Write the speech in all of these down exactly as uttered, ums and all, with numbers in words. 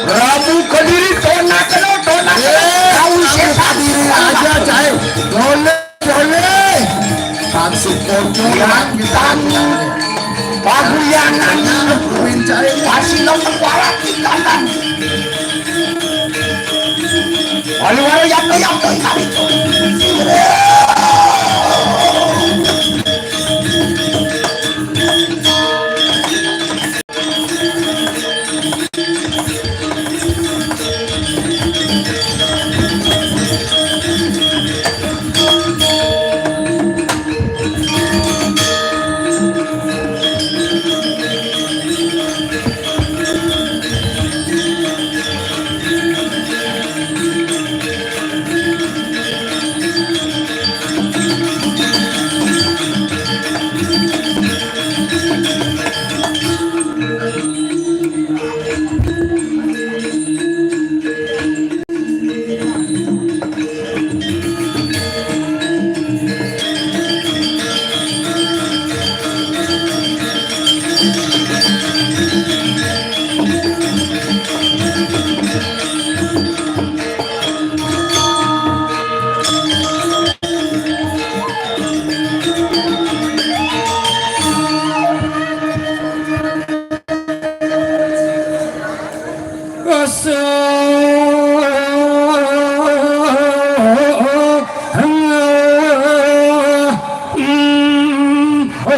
Prabu Kediri, tonak kena, tonak kena. Eh, kau Prabu setan. Kediri aja, cai. Boleh, boleh. Saksi pocong, yang tani. Paguyangan. Pasti lo tengkorak di kanan. Wali-wali, yang, yang, yang, yang.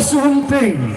Sunting.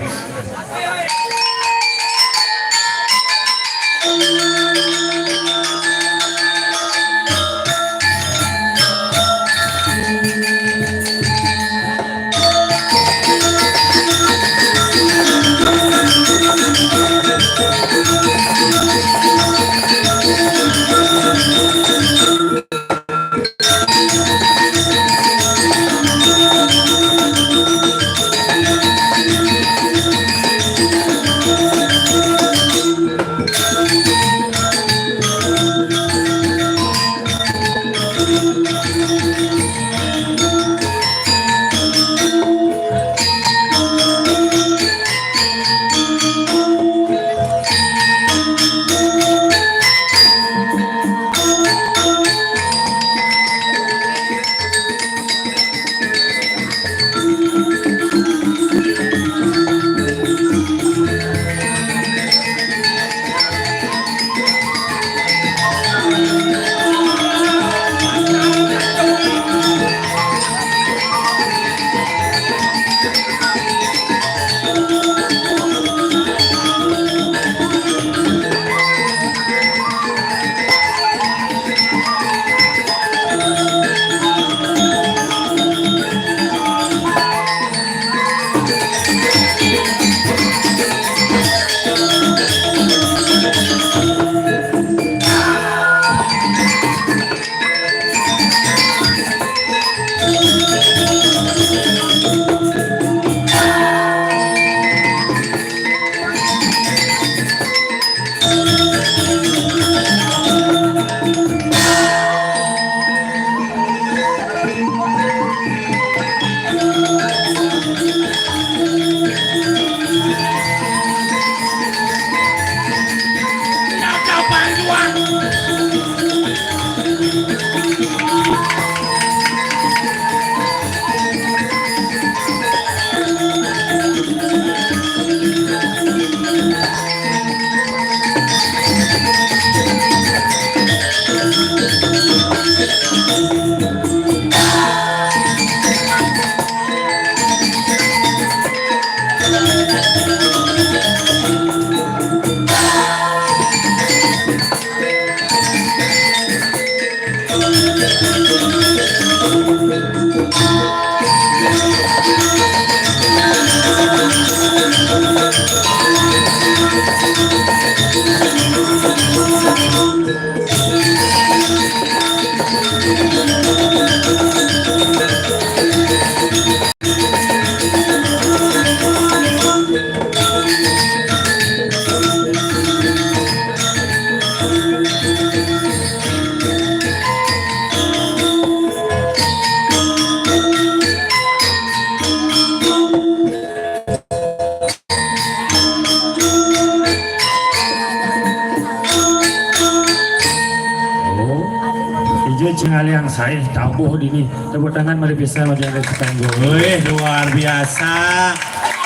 Cingaliang saé tabuh dini. Tepuk tangan mari pisan mari ada setanggo. Wih, luar biasa.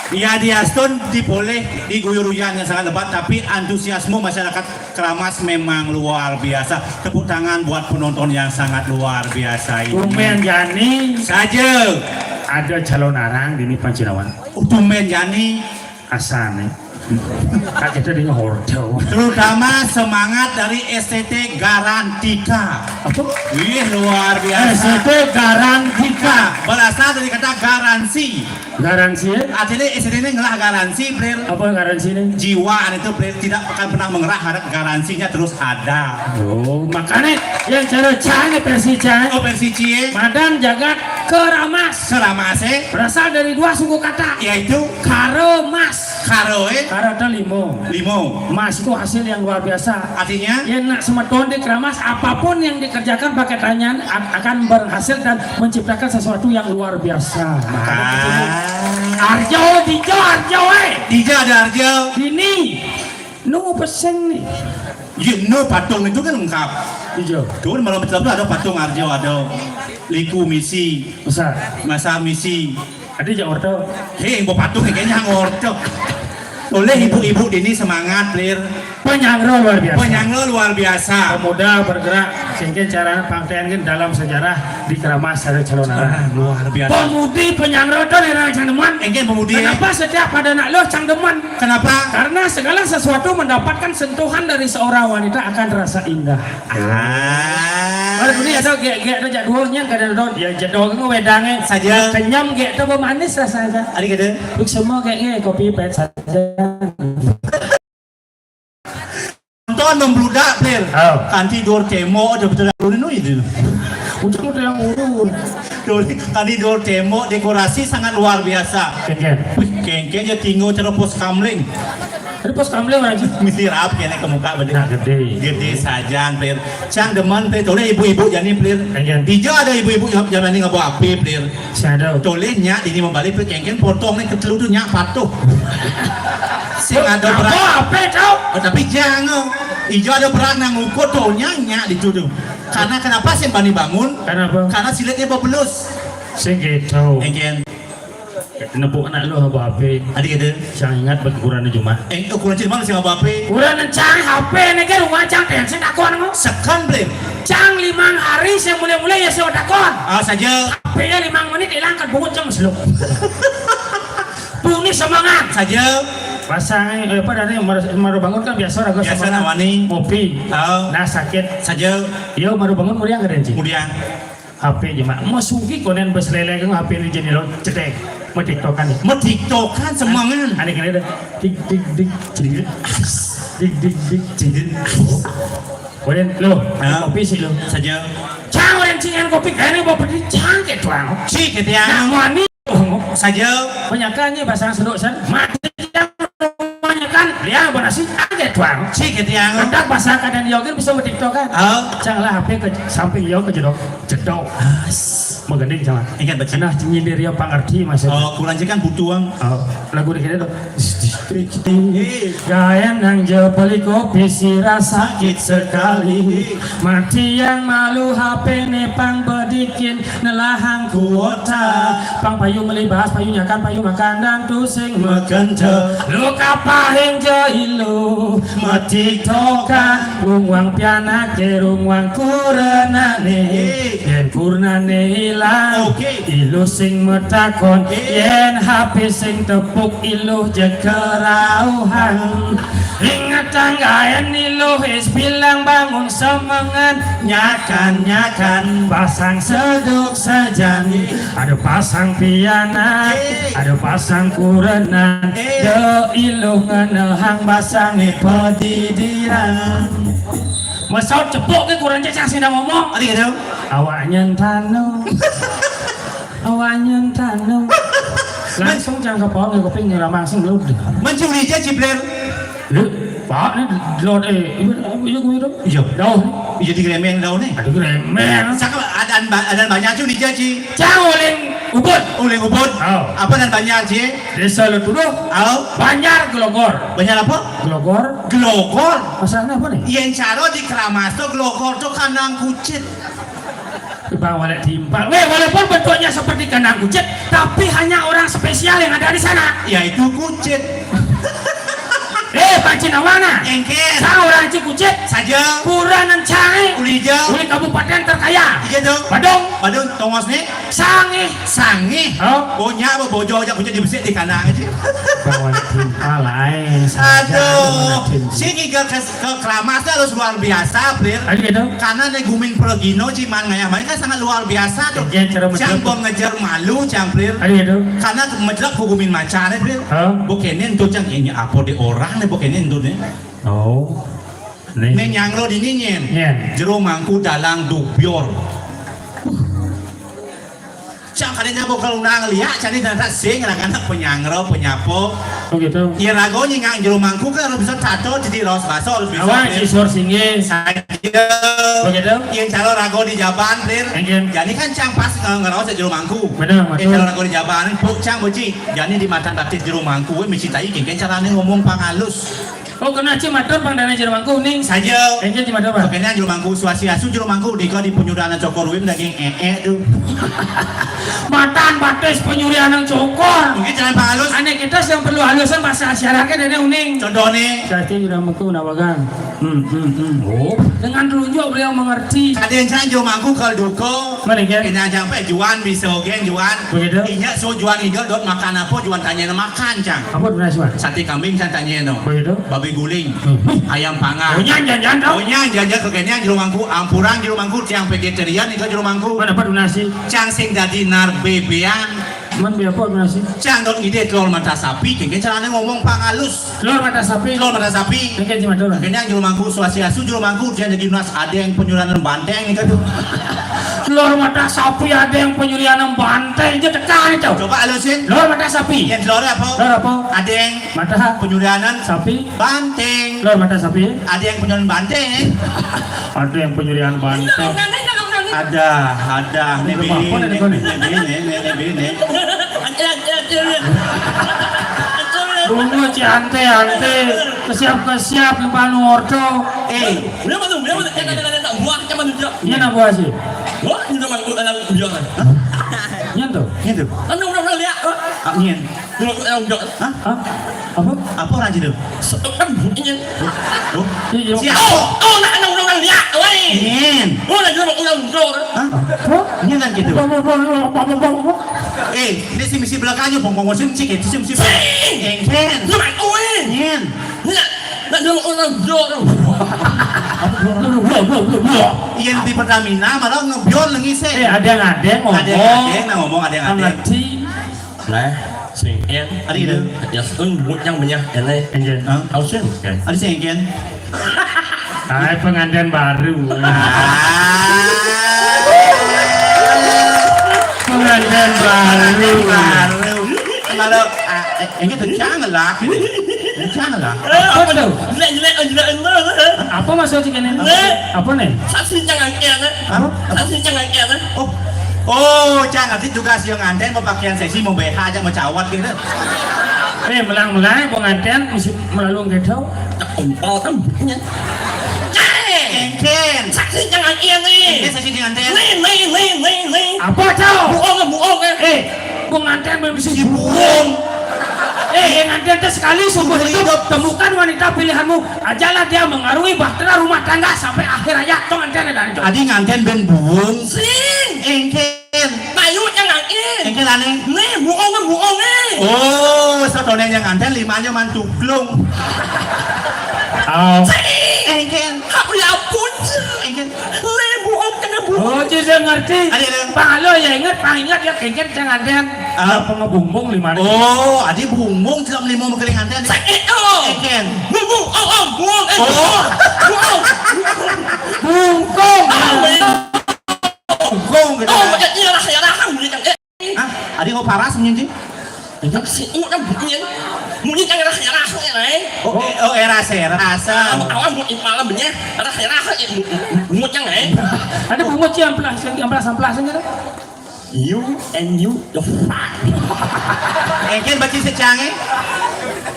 Ya, diastun dipolih diguyur hujan yang sangat lebat, tapi antusiasme masyarakat Keramas memang luar biasa. Tepuk tangan buat penonton yang sangat luar biasa ini. Tumben jani. Saja. Ada calon arang dini Pancinawan. Oh, tumben jani. Asal nih. Kan kita dengar hortel. Terutama semangat dari S T T Garantika. Apa? Wih, luar biasa. S T T Garantika. Berasal dari kata garansi. Garansi, ya? Artinya S T T ini ngelah garansi, Plir. Apa garansi ini? Jiwa itu, Plir, tidak akan pernah mengerah, harap garansinya terus ada. Oh, makanya yang cara Cang, versi Cang. Oh, versi Cie. Madan jagat Keramas. Keramas, eh? Berasal dari dua suku kata. Yaitu? Karo mas. Karo, eh? Karo itu limo. Limo. Mas itu hasil yang luar biasa. Artinya? Ya, nak semeton di Keramas, apapun yang dikerjakan pakai tangan a-, akan berhasil dan menciptakan sesuatu yang luar biasa. Ah. Arjo, Dijo, Arjo, eh. Dijo ada Arjo. Ini, nu peseng nih. Ya, nu patung itu kan lengkap. Dijo. Tuh, malam betul ada patung Arjo, ada Liku misi. Masa? Masa misi. Ada jak orto. Hei, yang patung kayaknya yang orto. Oleh ibu-ibu dini semangat, Lir. Penyangro luar biasa. Penyangro luar biasa. Pemuda bergerak, sehingga cara pangtean kan dalam sejarah di Keramas ada calon arang. Ah, luar biasa. Pemudi penyangro itu dari Cang Deman. Engke pemudi. Kenapa setiap pada nak lo Cang Deman? Kenapa? Karena segala sesuatu mendapatkan sentuhan dari seorang wanita akan terasa indah. Ah. Baru ni ada gek-gek tu jak dua nya kada ada. Ya, jedor tu wedange. Saja. Kenyam gek tu pemanis rasanya. Ada kata? Duk semua gek-gek kopi pet saja. Nonton membludak, Plir. Oh. Kanti dor temo ada betul dulu nu itu. Ucap udah yang urus. Dor, kanti dor temo dekorasi sangat luar biasa. Kengken. Wih, kengken ya tinggal cara pos kamling. Ada pos kamling aja. Mesti rap kena ke muka bener. Nah, gede. Gede saja, Plir. Cang Deman, Plir. Toleh ibu-ibu jani, Plir. Kengken. Dija ada ibu-ibu yang jani ngabo api, Plir. Shadow. Toleh nyak ini membalik, Plir, kengken potong nih ke telu tu nyak patuh. Sing ada berat. Apa, apa tau? Oh, tapi jangan. Ijo ada berat nang ukur tu nyak nyak di tu. Karena kenapa sing bani bangun? Kenapa? Karena silitnya babelus. Sing gitu. Kengken. Nepuk anak lu apa ape? Adi kata. Sang ingat bagi ukuran cuma. Eh, ukuran cuma sing apa ape? Ukuran cang H P ni kan rumah cang pengen sing takon ngo. Sekan belum? Cang limang hari sing mulai-mulai ya sing takon. Ah, saja. H P-nya limang menit hilang kan bungut cang seluk. Bunyi semangat. Saja. Pasang, eh, apa dari maru, maru bangun kan biasa raga biasa sama namani. Ngopi. Oh. Nah, sakit. Saja. Yo, maru bangun muliang kada, Cing? Muliang. H P aja, Mak. Mau sugi konen bes lele kan H P ni jadi lo cetek. Mau tiktokan. Mau tiktokan semangan. Ane kene dah. Tik, tik, tik, cedil. Tik, tik, tik, cedil. Konen lo, hah? Kopi sih lo. Saja. Cang, orang cingan kopi kene bawa pergi cang ke tuang. Si ke tiang. Nah, mani. Saja. Banyakannya bahasa sedok san. Mati yang banyakan. Liang berasi. Age tuang. Si ke tiang. Hendak bahasa keadaan yogen bisa mau tiktokan. Oh. Cang lah H P ke samping yo ke jedok. Jedok. As. Menggending sama. Ingat baca. Nah, nyindir ya pangerti maksudnya. Oh, kurang je kan butuang. Oh, lagu dikit itu. Gayan nang je beli kopi si rasa sakit sekali. Mati yang malu H P ne pang bedikin nelahang kuota. Pang payu melibas, payu nyakan, payu makan dan tusing mekente. Lu kapahing je ilu. Matiktokan, rungwang pianake, rungwang kurenane. Yen kurenane ilang, oke. Iluh sing metakon, eh. Yen H P sing tepuk, iluh je kerauhan. Ingat tanggaen iluh is bilang bangun semengan, nyakan-nyakan, pasang seduk sejani. Ada pasang pianak, eh. Ada pasang kurenan, eh. De iluh ngenehang basange pedidiran. Mesaut cepuk ke kurang cecah sing ngomong. Adi kata? Awak nyentano. Awak nyentano. Langsung cang kepong ke kuping ngira langsung lu. Mencuri je cipler. Lu, Pak, ni lot, eh, ibu, ibu, ibu, ibu. Iya. Daun. Iya, di gremeng daun ni. Aduh, gremeng. Saka ada, ada banyak tu di jaji. Cang uling ubud. Uling ubud. Oh. Apa dan banyak je? Desa Letuduh. Oh. Banjar Gelogor. Banjar apa? Gelogor. Gelogor. Masalahnya apa ni? Yang caro di Keramas tu Gelogor tu kandang kucit. Bang Walek Timpal. Weh, walaupun bentuknya seperti kandang kucit, tapi hanya orang spesial yang ada di sana. Yaitu kucit. Eh, Pak Cinawana. Engke. Sang orang Cikucit. Saja. Pura nan cai. Uli ja. Uli kabupaten terkaya. Iya dong. Badung. Badung, tongos nih. Sangih. Sangih. Oh. Oh, nya bojo aja kucit di besik di kandang aja. Bang Walek Timpal, lain. Aduh. Sing iga ke, ke Keramas harus luar biasa, Plir. Aduh gitu. Karena nih guming pergino ciman ngayah mereka sangat luar biasa tuh. Iya, cara Cang menjawab. Bong ngejar malu, Cang Plir. Aduh gitu. Karena menjelak ku guming macan, Plir. Hah? Bokene entu, Cang, ini apa di orang nih bokene entu nih. Oh. Nih. Nih nyangro di ninyin. Iya. Jero mangku dalang dubior. Cang kadenya bakal undang liak, cani data sing anak-anak penyangro, penyapo. Oh gitu. Iya rago nyingang jero mangku kan harus bisa tato, jadi raos baso harus bisa. Awan, Plir. Sisor singgih. Saja. Begitu. Iya calo rago di jaban, Plir. Engkin. Jadi kan cang pas nge-, ngeraos jero mangku. Benar, iya betul. Calo rago di jaban, puk cang beci. Jadi di mata batis jero mangku, weh, mencintai, engkin carane ngomong pangalus. Oh, kena ci matur pang dana jero mangku ning. Saja. Engke ci matur, Pak. Makanya jero mangku swastiastu jero mangku dika di penyudahan cokor wim daging ee tuh. Matan batis penyurian nang cokor. Mungkin jangan Pak Halus. Aneh kita yang perlu halusan bahasa syaratnya dene uning. Contohnya. Swastiastu jero mangku nawagan. Hmm, hmm, hmm. Oh, dengan telunjuk beliau mengerti. Kadang saya jero mangku kalau duko. Mana, Gen? Ini aja sampai Juan bisa, Gen, Juan. Begitu. Iya, so Juan itu dot makan apa, Juan tanya makan, Cang. Apa tuh, Naswan? Sate kambing, Cang, tanya no. Begitu. Babi guling. Hmm. Ayam panggang. Oh, nyan, nyan, nyan, tau. Oh, nyan, nyan, nyan, kekenian jero mangku, ampurang jero mangku, tiang vegetarian itu jero mangku. Mana apa tuh nasi? Cang sing dadi narbebean. Cuman biar apa tuh nasi? Cang dot ngide telur mata sapi, kengke carane ngomong pangalus. Telur mata sapi. Telur mata sapi. Engke ci matur. Kengke jero mangku swastiastu jero mangku, dia jadi nas adeng penyurian banteng nih kan tuh. Telur mata sapi adeng penyurian banteng, dia tekan itu. Coba alusin. Telur mata sapi. Yang telur apa? Telur apa? Adeng. Mata. Penyurianan. Sapi. Banteng. Telur mata sapi. Adeng penyurian banteng. Adeng penyurian banteng. Ada, ada. Nih, apa nih, nih, nih, nih, nih, nih, nih, nih. Bungo ci ante, ante. Kesiap, kesiap, lempang orto. Eh. Berapa tuh? Berapa tuh? Kata, kata, kata, buah, cuman tuh. Iya, nak buah sih. Wah, ini mah, eh, buah. Hah? Nyen tuh. Nyen tuh. Anu, anu, anu, lihat. Ah, nyen. Hah? Hah? Apa? Apa raja tuh? Setekan bunyinya. Oh, iya, iya. Siap. Oh, oh, nak, nak, nak, nak, lihat, woi. Nyen. Oh, nak, nak, nak, nak. Hah? Apa? Nyen kan gitu. Apa, apa, apa, apa, apa, apa? Eh, ini si misi belakangnya, bong, bong, sing, sing, sing, sing. Sing. Engken. Lu, woi. Nyen. Nak, nak, nak, nak, nak, nak. Apa? Lu, lu, lu, lu, lu, lu. Yang di Pertamina malah ngebior lengi sih. Eh, ada yang, ada yang ngomong. Ada yang, ada yang ngomong, ada yang, ada yang. Ngerti. Nah, sing en. Ada gitu? Ya, sun buat yang banyak, ya, lah. Engken. Hah? Tahu sih, kan? Ada sing engken. Ah, pengantin baru. Ah. Pengantin baru. Baru. Kalau, ah, eh, ini tuh jangan lah, gitu. Ini jangan lah. Eh, apa tuh? Jelek, jelek, jelek, jelek. Apa maksudnya ini? Jelek. Apa nih? Saksi jangan kian, eh. Apa? Saksi jangan kian, eh. Oh. Oh, Cang, nanti juga sih nganten mau pakaian seksi, mau B H aja, mau cawat gitu. Eh, melang-melang, mau nganten, mesti melalui gitu. Empal kan bunyinya. Engken. Saksi jangan iya nih. Engken saksi jangan ten. Nih, nih, nih, nih, nih. Apa, Cau? Buong, buong, eh. Eh, mau nganten, mau mesti buong. Eh, yang nganten teh sekali seumur hidup, temukan wanita pilihanmu. Ajalah dia mengarungi bahtera rumah tangga sampai akhir aja. Tong nganten ya, Cau. Adi nganten ben buong. Sing. Engken. Mayu yang nganten. Engken aneh. Nih, buong, buong, eh. Oh, satonen yang nganten, limanya mantuklung. Oh. Sing. Engken. Aku ya ampun. Engken. Nih, buong, kena buong. Oh, jadi saya ngerti. Ada, ada. Pang lo ya ingat, pang ingat ya, engken jangan den. Ah. Apa ngebumbung lima ribu? Oh, adi bumbung tidak melimo mengkeling nganten. Sakit, oh. Engken. Bumbung, oh, oh, buong, eh. Oh. Buong. Bungkung. Oh, iya. Bungkung gitu. Oh, kan? Iya lah, ya lah, kan, gitu, eh. Hah? Adi kok paras, Nyin, Cing? Itu si Uut kan bunyi. Bunyi kan era era era. Oh, eh, oh, era sera, asam. Awal mau malam punya era era bunyi yang eh. Ada bungut sih amplas, amplas, amplas gitu. You and you the fuck. Engken baca secang, eh?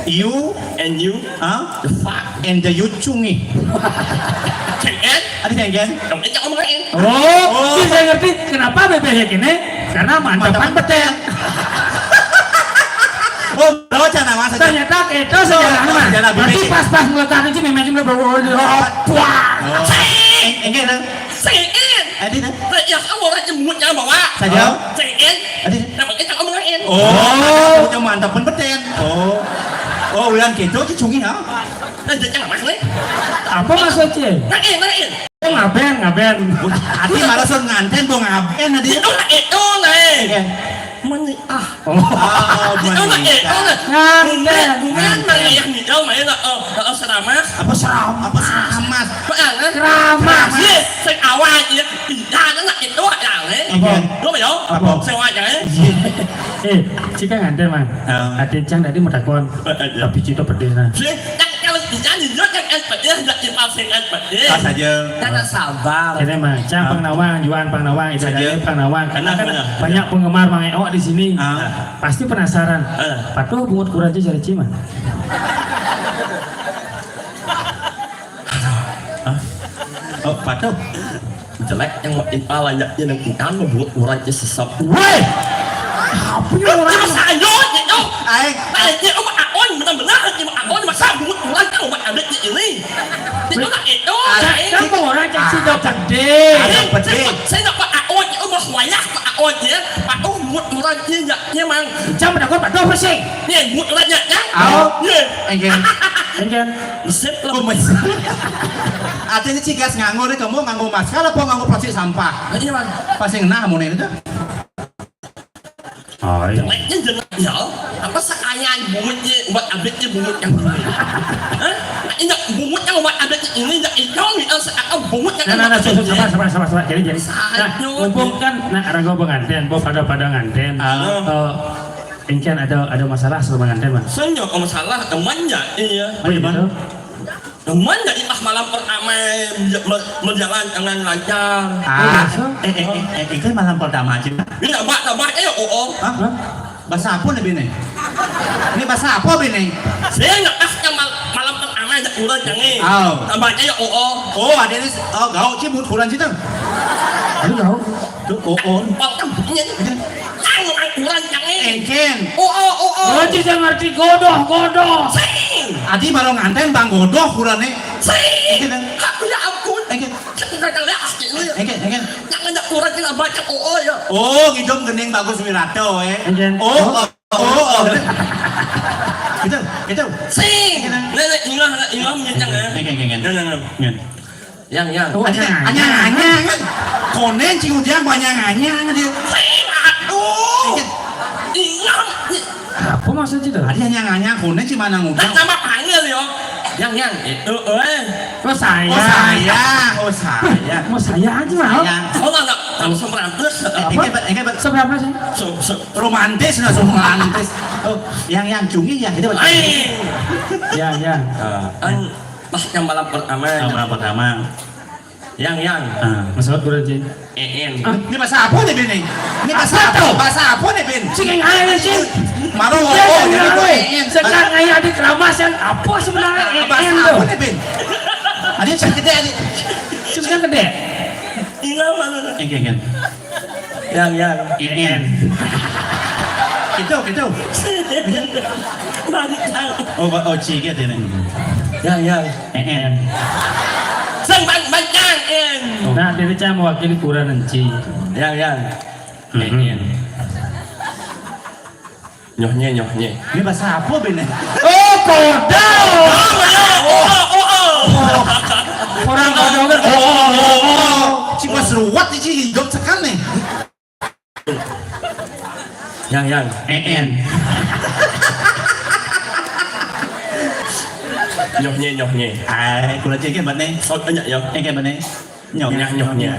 You and you, huh? The fuck. And the you cungi. Ceng, eh? Ada yang gen? Dong, ini ngomongin. Oh, oh, saya ngerti kenapa bebek ini. Karena mantepan beten. Oh, lo cara nama saja. Ternyata itu sejarah mah. Berarti pas-pas ngeletakkan sih memang cuma bawa, oh, puah. Oh. Sing. Eng-, enggak, nah. Sing. Adi, nah. Nah, ya, kamu orang jemputnya bawa. Saja. Sing. Adi. Namanya cak ngomongin. Oh, oh, yang mantepan beten. Oh. Oh, ulan gitu, cicungi, ha? Nah, jadi yang mana, nih? Apa maksudnya? Nah, ini, nah, ini. Oh, ngaben, ngaben. Ati malah son nganten, bo ngaben, adi. Itu lah, itu lah, eh. Iya. Mani, ah. Oh. Oh, itu lah, itu lah. Nganten. Bukan, bukan, mani yang hijau, main lah, oh, oh, seramas. Apa seram-, apa seramas? Apa, eh? Keramas. Iya, sing awal, iya. Iya, nah, itu lah, eh. Iya. Lu, yo? Apa? Sing awal, eh. Iya. Eh, cika nganten, Mang. Oh. Ati cang tadi mau takon. Eh, eh, iya. Tapi cita pedih, nah. Sih, kan kalau bisa, jujur, kan, kan pedih, nggak dipaksakan pedih. Pas aja. Karena sabar. Kene mah, cang pang nawang, juan pang nawang, itu saja. Dari pang nawang. Karena kan banyak penggemar Mang Eo di sini. Ah. Pasti penasaran. Ah. Patuh bungut kurang aja cari cima. Hah? Oh, patuh. Jelek yang makin pala ya, yang ikan membuat orang sesep. Woi! Apa yang orang? Terus ayo, gitu. Aing. Aing, om aon, benar-benar, om aon, masa buat orang, kan, om ada di ini. Itu tak itu, aing. Kan orang cek si dok gede. Ada gede. Saya nak Pak Aon, itu mah wayah Pak Aon, ya. Pak Aon buat orang, ya, ya, emang. Jam berapa, Pak? Dua belas, ya? Ya, buat orang, ya, ya. Oh. Ya. Enggak. Enggak. Mesip lah. Oh, mesip. Artinya cigas nganggur, kamu nganggur masker apa nganggur plastik sampah? Iya, Bang. Pasti ngena, mau nih, itu. Oh, iya. Jeleknya jelek, ya. Apa sekalian bungunya buat abitnya bungut yang ini? Hah? Nah, ini bungut yang buat abitnya ini, nggak hijau, nih, eh, seakan bungut yang. Nah, nah, nah, buat abitnya. Sabar, sabar, sabar, sabar. Jadi, jadi. Nah, mumpung kan, nah, orang gua pengantin, gua pada-pada ngantin. Ah. Eh, engken ada, ada masalah sama ngantin, Bang? Saya nggak masalah, temannya, iya. Oh, iya, Bang. Gitu. Cuman jadi pas malam pertama, berja-, ber-, berjalan dengan lancar. Ah, eh, eh, eh, eh, itu malam pertama aja. Ini tambah, tambah, eh, oh, oh. Hah? Bahasa apa nih, Bini? Ini bahasa apa, Bini? Saya nggak pas yang mal-, malam pertama, ada urut, yang ini. Oh. Tambah, eh, oh, oh. Oh, ada ini, oh, gaul, sih, buat kurang situ. Aduh, gaul. Tuh, oh, oh. Pal kan bunyinya tuh. Iya. Yang orang kurang yang ini. Engken. Oh, oh, oh, oh. Oh, ci, saya ngerti godoh, godoh. Sing. Adi baru nganten bang godoh kurangnya. Sing. Engken, kan? Aku ya ampun. Engken. Saya nggak tahu ya, asli lu ya. Engken, engken. Yang ngajak kurang kita baca, oh, oh, ya. Oh, ngidung gening bagus wirato, eh. Engken. Oh, oh. Oh, oh, gitu. Gitu, gitu. Sing. Gitu. Nih, nih, ingah, ingah, ingah, ya. Oke, oke, oke. Yang, yang, yang. Yang. Yang, yang. Oh, anyang, anyang, anyang. Konen cing ujang banyak anyang dia. Sing, aduh. Gitu. Ingah. Apa maksudnya itu? Ada anyang, anyang, konen cing mana ngujang. Sama panggil, yo. Yang, yang. Itu, eh. Oh, saya. Oh, saya. Oh, saya. Mau saya aja, mau. Saya. Oh, enggak, enggak. Kalau semerantus, eh, apa? Enggak, enggak, enggak. Seberapa sih? Se-, se-, Romantis, langsung romantis. Oh, yang, yang cungi ya, gitu. Lain. Ya, ya. Ah, kan pas yang malam pertama. Oh, malam pertama. Yang, yang. Ah. Maksud kurang, Cing? Een. Ah. Ini bahasa apa nih, Bin, nih? Ini bahasa apa? Apa tuh? Bahasa apa nih, Bin? Cing, yang aja, Cing. Maru, ya, oh, ya, ini ya, tuh, ya. Een. Sekarang aja di keramas yang apa sebenarnya? Ah, bahasa apa nih, Bin? Ada yang gede, ada. Cing, yang gede. Iya, Bang. Yang, yang, yang. Yang, yang. Een. Gitu, gitu. Bang, Bang. Oh, ba-, oh, cik, ya, dia nih. Yang, yang. Een. Sang, Bang, Bang, yang, een. Nah, dia cah mewakili kurang enci. Yang, yang. Mhm. Een. Nyohnya, nyohnya. Ini bahasa apa, Bin? Oh, kodok. Oh, oh, oh, oh. Orang kodok kan. Oh, oh, oh, oh. Cik, mas ruwet, cik, hidup sekan nih. Yang, yang. Een. Nyohnya, nyohnya. Ay, kula cek hebat nih. Oh, banyak ya. Yang hebat nih. Nyok. Nyah, nyok, nyah.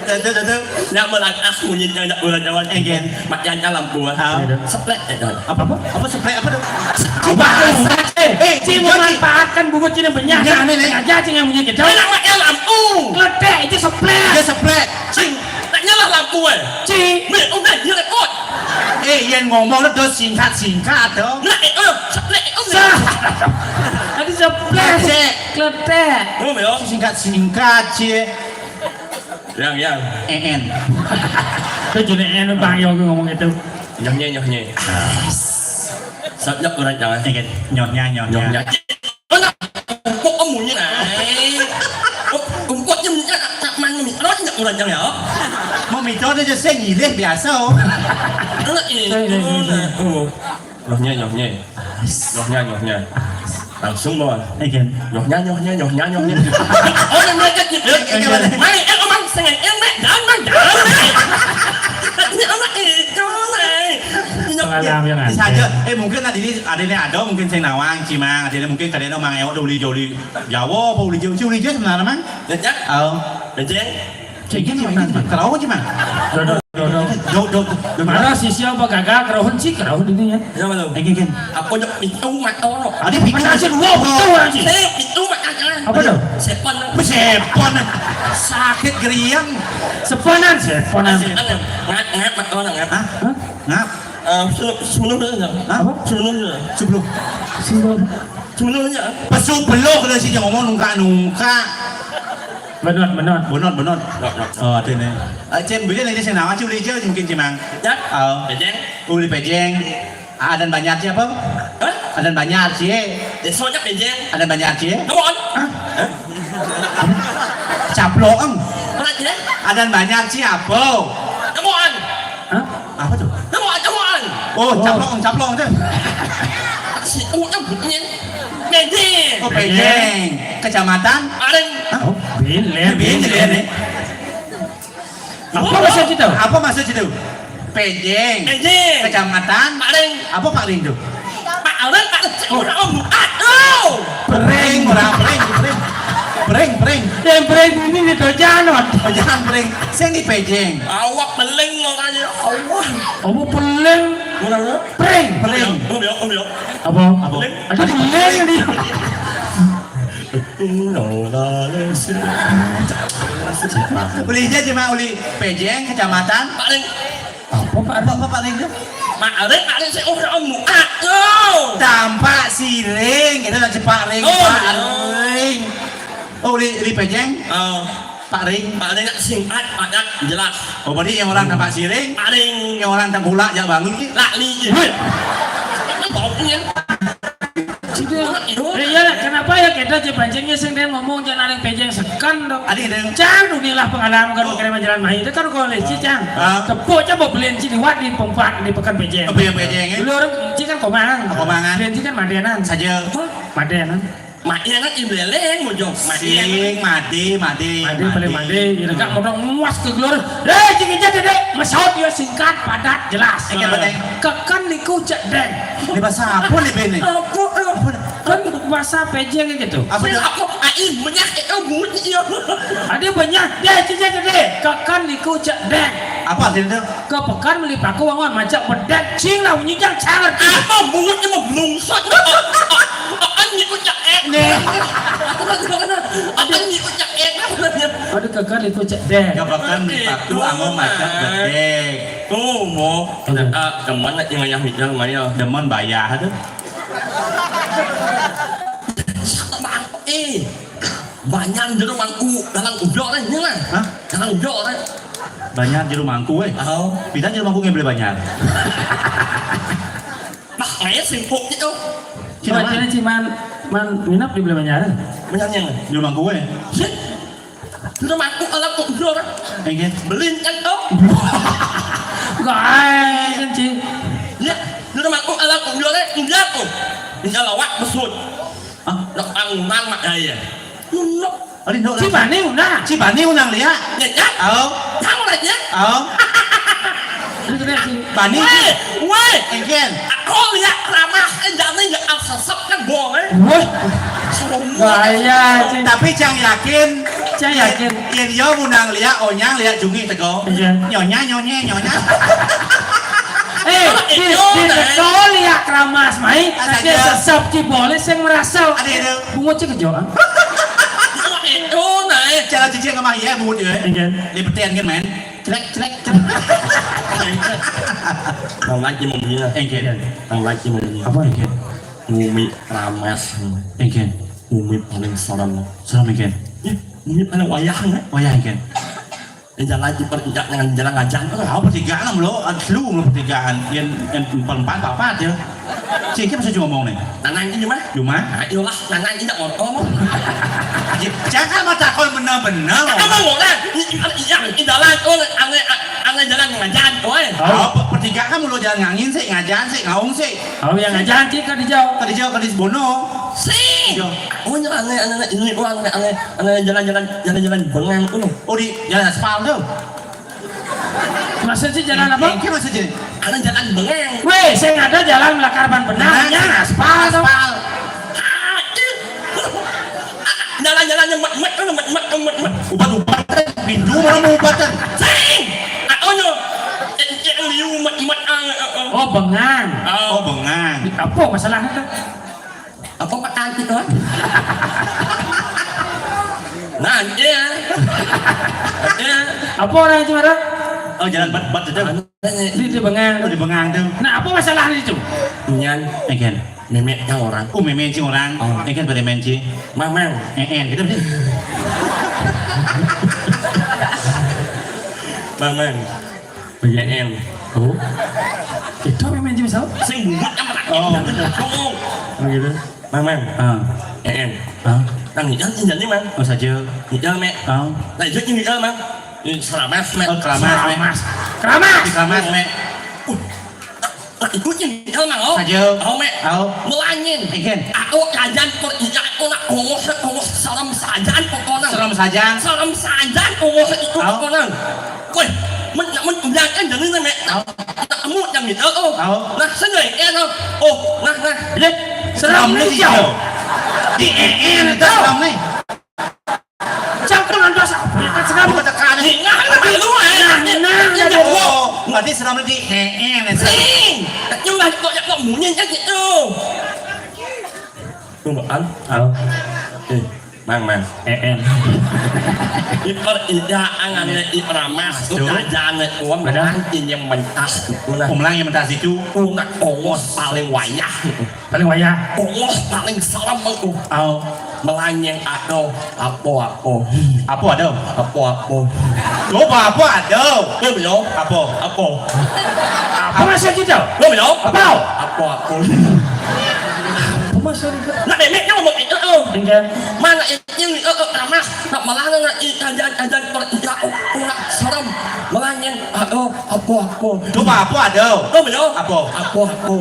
Tuh, tuh, tuh, tuh. Nak melangkah munyinya, nak ulah jalan. Enggen. Mak Yanya lampu, ah. Ah. Seplek, eh, dah. Apa, apa? Apa seplek apa tuh? Coba. Eh, eh, Cing, jangan memanfaatkan bungut Cing yang benyah. Jangan, Nenek. Sengaja Cing yang bunyi kejauh. Enak, Mak Yanya lampu. Kletek, itu seplek. Dia seplek. Cing. Nak nyala lampu, eh. Cing. Nih, udah, dia repot. Eh, yang ngomong tuh singkat-singkat tuh. Nah, eh, oh, seplek, eh, oh, sa-, tadi Ceplek. Kletek. Oh, ya. Singkat-singkat, cie. Yang, yang. En. Itu jenis en, Bang Yogi ngomong itu. Nyohnya, nyohnya. Sejak kurang jangan. Nyohnya, nyohnya. Nyohnya. Mana? Kok kamu ini, ay? Kok, kok, kok, mana nih? Mana sejak kurang jangan, ya? Mau minta aja saya ngilih biasa, oh. Anak ini, mana? Oh. Nyohnya, nyohnya. Nyohnya, nyohnya. Langsung, Bos. Nyohnya, nyohnya, nyohnya, nyohnya. Oh, yang mereka gitu. Mai, eh, omang sengeng, eh, mek, jangan, jangan, mek. Ini anak itu, mai. Pengalaman yang ada. Bisa aja. Eh, mungkin ada ini, ada ini ada, mungkin saya nawang, Cimang. Ada ini mungkin kalian omang ewok uli joli Jawa apa uli Jawa? Si uli Jawa sebenarnya, Mang? Ya, ya. Oh. Beceng. Cek gini, Mang. Kerauh aja, Mang. Do, do, do, do. Do, do, do. Mana sih siapa gagal kerauhan sih, kerauhan ini ya? Ya, betul. Oke, oke. Apa nyok itu mak tolok? Ada pikir. Mana sih dua betul aja. Eh, itu mak aja. Apa tuh? Sepon. Sepon. Sakit geriang. Seponan, seponan. Ngap, ngap, mak tolok, ngap. Hah? Hah? Ngap. Eh, sebelum, sebelum dulu, ya. Hah? Apa? Sebelum dulu. Sebelum. Sebelum. Sebelumnya. Pesu belok dari sini ngomong nungka-nungka. Benot, benot. Benot, benot. Benot, benot. Oh, ada nih. Eh, Cem, boleh lagi saya nawar, Cem, boleh aja mungkin, Cemang. Ya? Oh. Pejeng. Uli Pejeng. Adan Banjar siapa? Hah? Adan Banjar sih. Desanya Pejeng. Adan Banjar sih. Come on. Hah? Hah? Caploeng. Mana sih? Adan Banjar siapa? Come on. Hah? Apa tuh? Come on, come on. Oh, oh. Caploeng, Caploeng tuh. Si udah bunyi. Pejeng. Oh, Pejeng. Pejeng. Kecamatan? Paling. Hah? Oh, Bilen. Bilen, Bilen, ya. Apa maksud itu? Apa maksud itu? Pejeng. Pejeng. Kecamatan. Paling. Apa paling itu? Paling, paling. Oh. Orang buat. Oh. Pering, orang pering, pering. Pering, pering. Yang pering ini di Dojanot. Dojanot pering. Saya di Pejeng. Awak beling makanya. Allah. Apa beling? Orang apa? Pering. Pering. Om, ya, om, ya. Apa? Apa? Beling. Ada beling di. Uli aja cuma uli Pejeng, kecamatan. Paling. Apa, Pak? Apa, apa, Pak Ring? Mak Ring, Mak Ring, saya orang muat tu. Tampak siring, kita nak cepat ring, oh, Pak Ring. Oh, uli, uli Pejeng? Oh. Pak Ring. Pak Ring nak singkat, padat, jelas. Oh, berarti yang orang tampak siring, Pak Ring. Yang orang tak bulak, jak bangun ki. Lak li je. Hei. Bau ni. Cik, eh, ya, kenapa ya kita je Pejengnya sing dia ngomong jangan ada Pejeng sekan dong. Ada, ada. Cang dunia lah pengalaman kalau kira jalan main itu kan kalau leci cang. Ah. Tepuk aja mau beli ci liwat di Pempat di Pekan Pejeng. Oh, Pejeng, Pejeng, ya. Dulu orang ci kan Komangan. Komangan. Beli ci kan Madenan. Saja. Hah? Madenan. Madenan kan Ibleleng, Mojong. Madenan. Sing, Made, Made. Made, paling Made. Made. Ya, dekat modal muas ke gelora. Eh, cik aja deh, deh. Mesaut dia singkat, padat, jelas. Oke, Pejeng. Kekan liku cek deng. Ini bahasa apa nih, Ben, nih? Apa, eh? Apa nih? Kan bahasa Pejeng gitu. Apa nih? Apa? Aing banyak, eh, bunyi, ya. Ada banyak. Dia cek aja deh. Kekan liku cek deng. Apa artinya itu? Ke pekan beli paku wangon macam bedek cing lah bunyi jang sangat. Apa bunyi mau bungsat? Aing liku cek, eh. Nih. Aing liku cek, eh. Aduh, kekan liku cek deng. Ke pekan beli paku wangon macam bedek. Tuh, mau. Oke. Ternyata demen aja ngayah mikir, Maya. Demen bayar tuh. Eh, banyak jero mangku dalam udah lah, ini lah. Hah? Dalam udah lah. Banyak jero mangku, eh. Oh. Pita jero mangku nggak boleh banyak. Nah, kayak simpuk gitu. Cina mana? Cina, Cina, man, man, minap di boleh banyak. Banyaknya. Jero mangku, eh. Shit. Sudah mangkuk alam kok udah orang. Enggak. Belin kan tuh. Enggak, eh, kan, Ci. Ya, sudah mangkuk alam kok udah orang, udah tuh. Tinggal lawak besut. Hah? Nak pangunan mak daya. Nak. Ari, nak. Ci Bani undang. Ci Bani undang dia. Ya, ya. Oh. Tahu lah ya. Oh. Bani. Weh, weh. Engken. Aku lihat ramah, eh, jangan ya, sesep kan boleh. Wah. Gaya, Ci. Tapi cang yakin. Cang yakin. Yen yo ngundang liak onyang liak jungi tego. Iya. Nyonya, nyonya, nyonya. Eh, di, di tego liak keramas mai, saja sesep ci boleh sing merasa. Ada, ada. Bungut ci kejo, ah. Itu naik. Cara cici ngemah iya bungut ya. Iya. Lipetin kan, men. Celek, celek, celek. Nang lagi mau bunyi. Engken. Nang lagi mau bunyi. Apa engken? Ngumi ramas. Engken. Bumi paling serem. Serem, Ken. Ih, bumi paling wayah, kan? Wayah, Ken. Ini jalan di per-, ja-, jangan jalan ngajan. Oh, apa tigaan lo? Ada lu lo pertigaan. Yang, yang perempat apa aja? Cik, apa saya ngomong nih? Tanah ini mah? Cuma? Nah, iyalah, tanah ini tak ngomong. Ya, jangan mah takon bener-bener. Kamu ngomong lah. Ini, ini, ini, ini jalan, oh, aneh, aneh jalan ngajan, oh, eh. Oh, pe-, pertigaan kamu lo jalan ngangin sih, ngajan sih, ngaung sih. Oh, yang ngajan sih, Kak Dijau. Kak Dijau, Kak Dijbono. Sih. Iya. Oh, ini aneh, aneh, aneh, ini, oh, aneh, aneh, aneh, jalan, jalan, jalan, jalan bengang, oh. Oh, di jalan aspal tuh. Maksudnya jalan apa? Yang maksudnya? Ada jalan bengang. Weh, saya nggak ada jalan melakar ban benang. Benang, ya, sih. Aspal tuh. Aspal. Jalan-jalannya mat, mat, mat, mat, mat, mat. Ubat-ubatan, pintu mana mau ubatan? Sing. Aku nyo. Eh, eh, liu, mat, mat, ah, ah, ah. Oh, bengang. Oh. Oh, bengang. Apa masalahnya tuh? Apa makan gitu? Nah, iya. Iya. Apa orang itu marah? Oh, jalan bat, bat itu. Anu, di, di bengang. Oh, di bengang tuh. Nah, apa masalah itu? Nyan. Eken. Memeknya orang. Oh, memeknya orang. Oh. Eken pada menci. Mamang. Eken, gitu. Mamang. Eken. Oh. Itu memeknya siapa? Sing bungut yang makan. Oh. Oh. Oh, gitu. Mamang. Ah. Eken. Ah. Nang ngidal, ngidal ni, Mang. Oh, saja. Ngidal, Mek. Ah. Nah, itu ngidal, Mang. Ini selamas, Mek. Oh, keramas, Mek. Keramas. Keramas. Di keramas, Mek. Uh. Nah, itu ngidal, Mang. Oh. Saja. Oh, Mek. Oh. Melangin. Eken. Aku kajan per iya aku nak kongos, kongos salam sajan pokoknya. Salam sajan. Salam sajan kongos itu pokoknya. Weh, men, men, udah kan jadi nih, Mek. Tau. Kamu yang gitu, oh. Tau. Nah, saya yang enak. Oh, nah, nah. Lihat, seram nih, Jauh. Di E E itu seram nih. Jangan ada siapa yang seram. Bukan tekan. Nah, nah, nah, nah, nah. Oh, berarti seram di E E nih. Sing. Yang nggak kok, yang nggak munyi, yang gitu. Tunggu, Al. Al. Eh. Mang, Mang. E N. Iper ida angane Iper Ramas tu kajane uang. Benar. Melang yang mentas itu lah. Melang yang mentas itu. Una kongos paling wayah. Paling wayah. Kongos paling serem itu. Au. Melanyeng atau apa-apa. Apa ada? Apa-apa. Coba apa ada? Belum, belum. Apa? Apa? Apa maksud kita? Belum, belum. Apa? Apa-apa. Apa maksud kita? Nak nenek kamu mau itu. Enggak. Mana Ini, eh, eh, Ramas, nak malah nak i-, kajian, kajian per-, ya, oh, oh, nak serem. Melanyeng, ah, oh, apa, apa. Coba apa ada? Oh, belum. Apa? Apa, apa.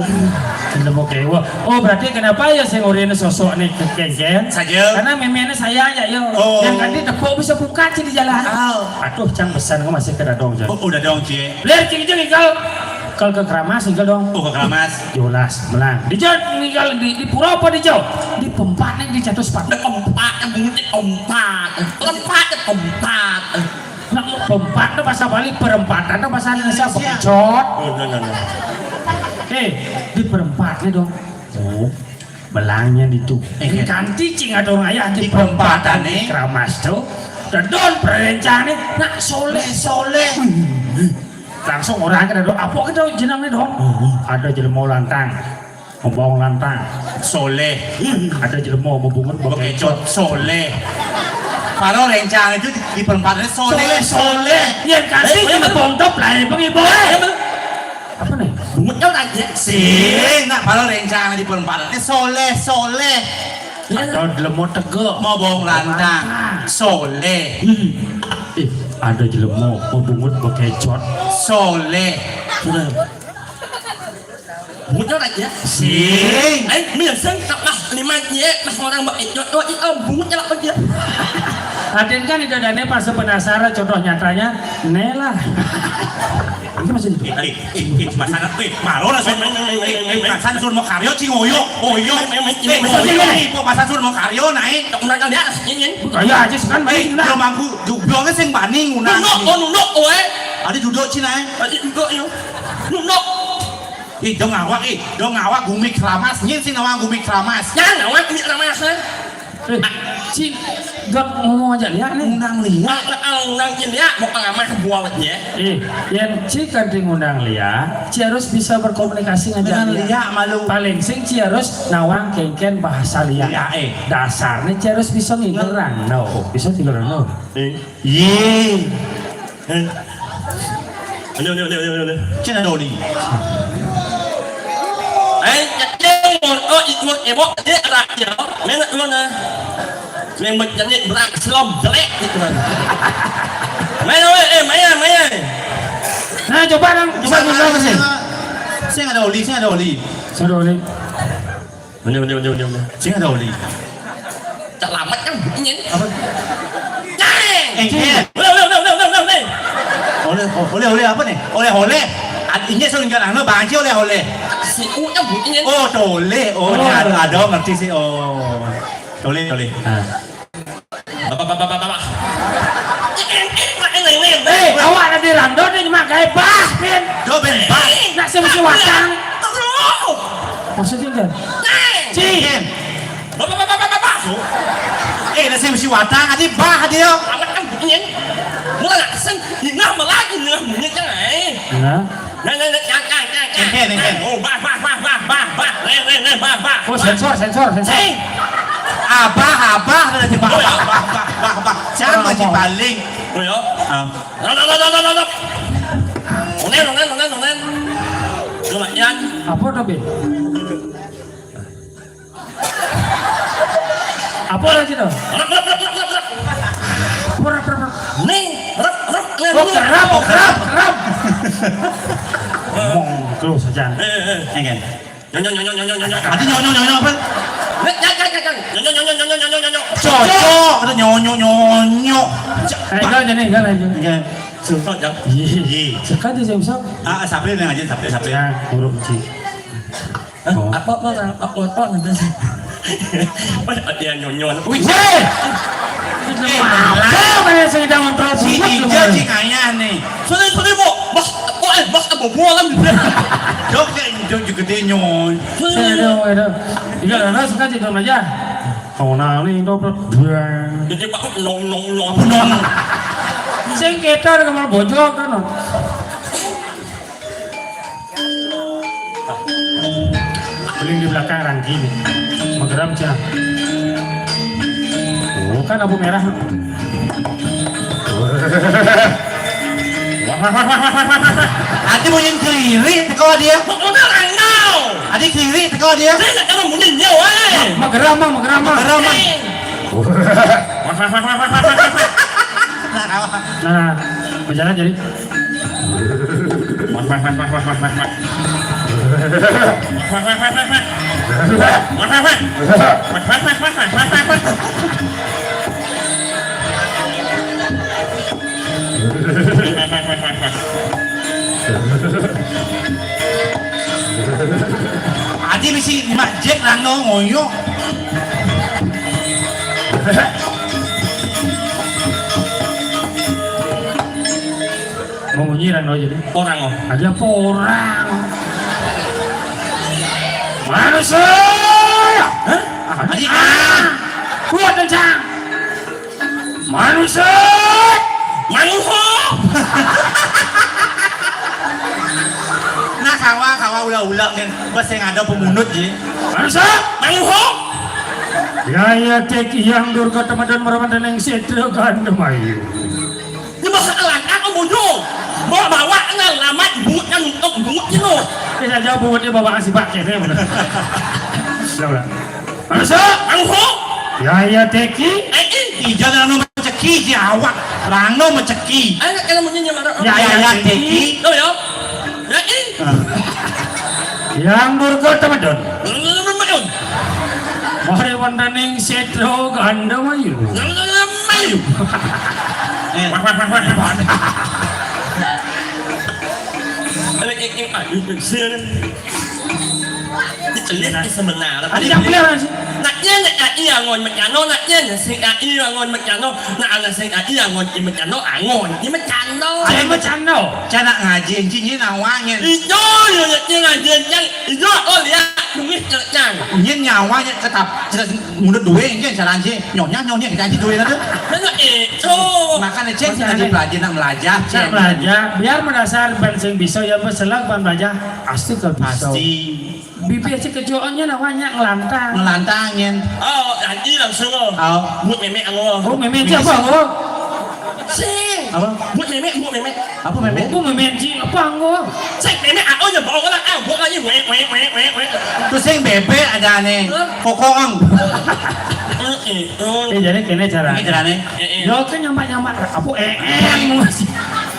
Nemu kewa. Oh, berarti kenapa ya sing urine sosok nih kengken? Saja. Karena memene saya ya, yo. Oh. Yang tadi tepuk bisa buka sih di jalan. Oh. Aduh, cang pesan kok masih kena dong, Jon. Oh, udah dong, Cie. Lir, cing, cing, kalau Kal ke Keramas, tinggal dong. Oh, ke Keramas. Jolas, melang. Di Jawa tinggal di, di pura apa di Jawa? Di pempat nih, di jatuh sepat. Di pempat, bunyi di pempat. Pempat, di pempat. Nak pempat tuh bahasa Bali, perempatan tuh bahasa Indonesia, Indonesia. Bekecot. Oh, no, no, no. Eh, di perempat nih dong. Oh. Melangnya di tu. Eh, ini iya. Kanti cing ada orang ayah di perempatan nih. Keramas tuh. Dedon perencane nak soleh-soleh. Langsung orang kena doa. Apa kita jeneng nih dong? Ada jelema lantang. Ngomong lantang. Soleh. Ada jelema mau bungut bekecot. Bekecot. Soleh. Para rencang itu di, di perempatan soleh. Soleh, soleh. Yang kanti eh, cuma bener. Bontop lah, pengibu. Apa nih? Bungut kau tanya. Sing, nak para rencana di perempatan. Eh, soleh, soleh. Ada jelema tegak. Mau bawang lantang. Soleh. Hmm. Eh, ada jelema mau bungut bekecot. Soleh. Sudah. Bungut kau tanya. Sing. Eh, biasa tak pas lima ye, pas orang bekecot. Oh, itu bungut nyelak dia. Aden kan itu dane pas penasaran contoh nyatanya, nelah. Ini masih hidup. Eh, eh, eh, eh, Mas Anak, eh, malu lah, Sun. Eh, eh, eh, Mas Anak, Sun, mau karyo, cing, oyo, oyo. Eh, eh, eh, eh, oyo, eh, kok Mas Anak, Sun, mau karyo, naik. Undang dia, ini. Kaya aja, sekarang eh, baik, nah. Belum aku, ju-, belum sing bani, ngundang. Nunduk, oh, nunduk, oh, eh. Ada duduk, cing, naik. Ada duduk, yo. Nunduk. Ih, dong awak, ih, dong awak gumi keramas, nyin sing awak gumi keramas. Jangan awak gumi keramas, eh. Eh, cing. Gak ngomong aja liak nih. Ngundang liak. Ah, ah, ngundang liak, mau pengamah buat ya. Ih, yang ci kan ngundang liak, ci harus bisa berkomunikasi dengan liak. Malu. Paling sing ci harus nawang kengken bahasa liak. Liak, eh. Dasarnya ci harus bisa ngigeran, no. Bisa ngigeran, no. Eh. Ye. Eh. Ayo, ayo, ayo, ayo, ayo. Cina doli. Eh, cacing, oh, ikut ebok, dia ada dia. Mana tuh, nah? Yang berjenik berak selom jelek gitu kan. Mana, weh, eh, mana, mana? Nah, coba dong, coba dulu apa sih? Saya nggak ada oli, saya ada oli. Saya ada oli. Udah, udah, udah, udah, udah. Sing ada oli. Cak lamat kan bunyinya. Apa? Neng! Eh, eh. Udah, udah, udah, udah, udah, udah. Oleh, oleh, oleh apa nih? Oleh, oleh. Artinya selenggara anu banci oleh, oleh. Si U nya bunyinya. Oh, tole. Oh, oh, ada, ada ngerti sih. Oh. Tole, tole. Nah. Bapak, bapak, bapak, bapak. Eh, eh, eh, eh, eh, eh. Eh, awak ada di rando ni, mak gaya bah, Pin. Do ben bah. Nak sing mesti watang. Aduh. Maksudnya kan? Neng. Cin. Bapak, bapak, bapak, bapak. Eh, nak sing mesti watang, adi bah dia. Amat kan bunyi. Mula nak sing, ngah melagi, ngah bunyi kan, eh. Nah. Nah, nah, nah, nah, nah, nah, nah. Nengke, nengke. Oh, bah, bah, bah, bah, bah, bah. Neng, neng, neng, bah, bah. Oh, sensor, sensor, sensor. Sing. Abah, abah, ada di bah, oh, ya, bah, bah, bah, bah, bah. Siapa, oh, sih, oh, paling? Oh, ya. Ah. Nah, nah, nah, nah, nah, nah, nah. Onen, onen, onen, onen. Cuma, ya. Apa tuh, Bin? Apa lagi tuh? Rep, rep, rep, rep, rep, rep. Apa rep, rep, rep? Nih, rep, rep, rep. Oh, kerap, oh, kerap, kerap. Ngomong terus aja. Eh, eh, eh. Enggak. Nyonyo, nyonyo, nyonyo, nyonyo. Ada nyonyo, nyonyo apa? Nih, jangan, jangan, jangan. Nyonyo, nyonyo, nyonyo, nyonyo, nyonyo. Cocok, ada nyonyo, nyonyo. Eh, enggak aja nih, enggak aja. Enggak. Susah, jangan. Iya. Iya. Sekarang dia siapa? Ah, Sapri yang aja, Sapri, Sapri. Ya, huruf C. Hah? Oh. Apa, apa, apa, apa, apa, nanti. Pas dia nyonyo. Wih. Weh! Eh, apa yang saya jangan terlalu si Ijal, si Kaya nih. Sorry, sorry, Bu. Bos, oh, eh, bos, apa bualan gitu. Dok, kayak jok juga dia nyonyo. Saya dong, saya dong. Iya, lah, suka sih, dong aja. Oh, nah, ini dong, bro. Jadi, Pak, nong, nong, nong. Nong. Sing kita ada kamar bojok, kan? Paling di belakang Rangki nih. Mageram, Cina. Oh, kan lampu merah. Ati bunyi kiri, teko dia. Pokoknya rangau. Ati kiri, teko dia. Saya nggak tahu bunyinya, weh. Mageram, Mang, mageram, Mang. Mageram, Mang. Eh. Nah, berjalan jadi. Adi bisi mak Jack rano ngoyo. Mau nyiran lo jadi. Orang, oh. Ada apa orang? Manusia. Hah? Ada, ah. Kuat, kencang. Manusia. Manusia. Nah, kawa, kawa, ula-ula, kan. Pas yang ada pemunut, ji. Manusia. Manusia. Ya, ya, tek yang durga teman-teman, yang setra gandum ayu. Ini masalah apa bodoh? Bawa-bawa kenal lama ibu kan untuk ibu gitu. Ini saja buatnya bawa si Pak Kene, bener. Udah, udah. Masuk. Masuk. Ya, ya, teki. Eh, eh. Ija rano meceki, si awak. Rano meceki. Ayo, kalau mau nyanyi marah. Ya, ya, ya, teki. Oh, ya. Ya, eh. Yang durga teman-teman. Teman-teman. Mari wonten ing Setra Gandamayu. Ayu. Eh. Ayo, ayo, ayo, ayo. Ini sebenarnya. Ada yang bilang sih. Nak iya, nak iya, ngon mecano, nak iya, sing iya, ngon mecano, nak ala sing iya, ngon i mecano, angon i mecano. Ayo mecano. Cana ngaji, cincin nawangin. Ijo, yo, nak iya ngaji, yang ijo, oh, lihat. Duit cék cang. Nyén nyawa nyén tetap jelas mundur duit nyén jalan sih. Nyonya nyonya kita aja duit ada. Mana itu? Makanya cék sih nanti belajar nak belajar. Nak belajar, biar mendasar ban sing bisa ya, bes selak ban belajar. Pasti ke bisa. Pasti. Bibir si kejoannya namanya ngelantang. Ngelantang nyén. Oh, nanti langsung lo. Oh. Buat mémé anu. Oh, mémé siapa lo? Si. Apa? Buat mémé, buat mémé. Apa mémé? Apa mémé si apa lo? Cék mémé aku aja bawa lah. Ah, buat aja wek wek wek wek wek. Terus yang bébé ada nih. Hah? Kokong. Eh, eh, eh. Eh, jadi kéné carané. Ini carané. Eh, eh. Yo kan nyamat-nyamat apa eh eh.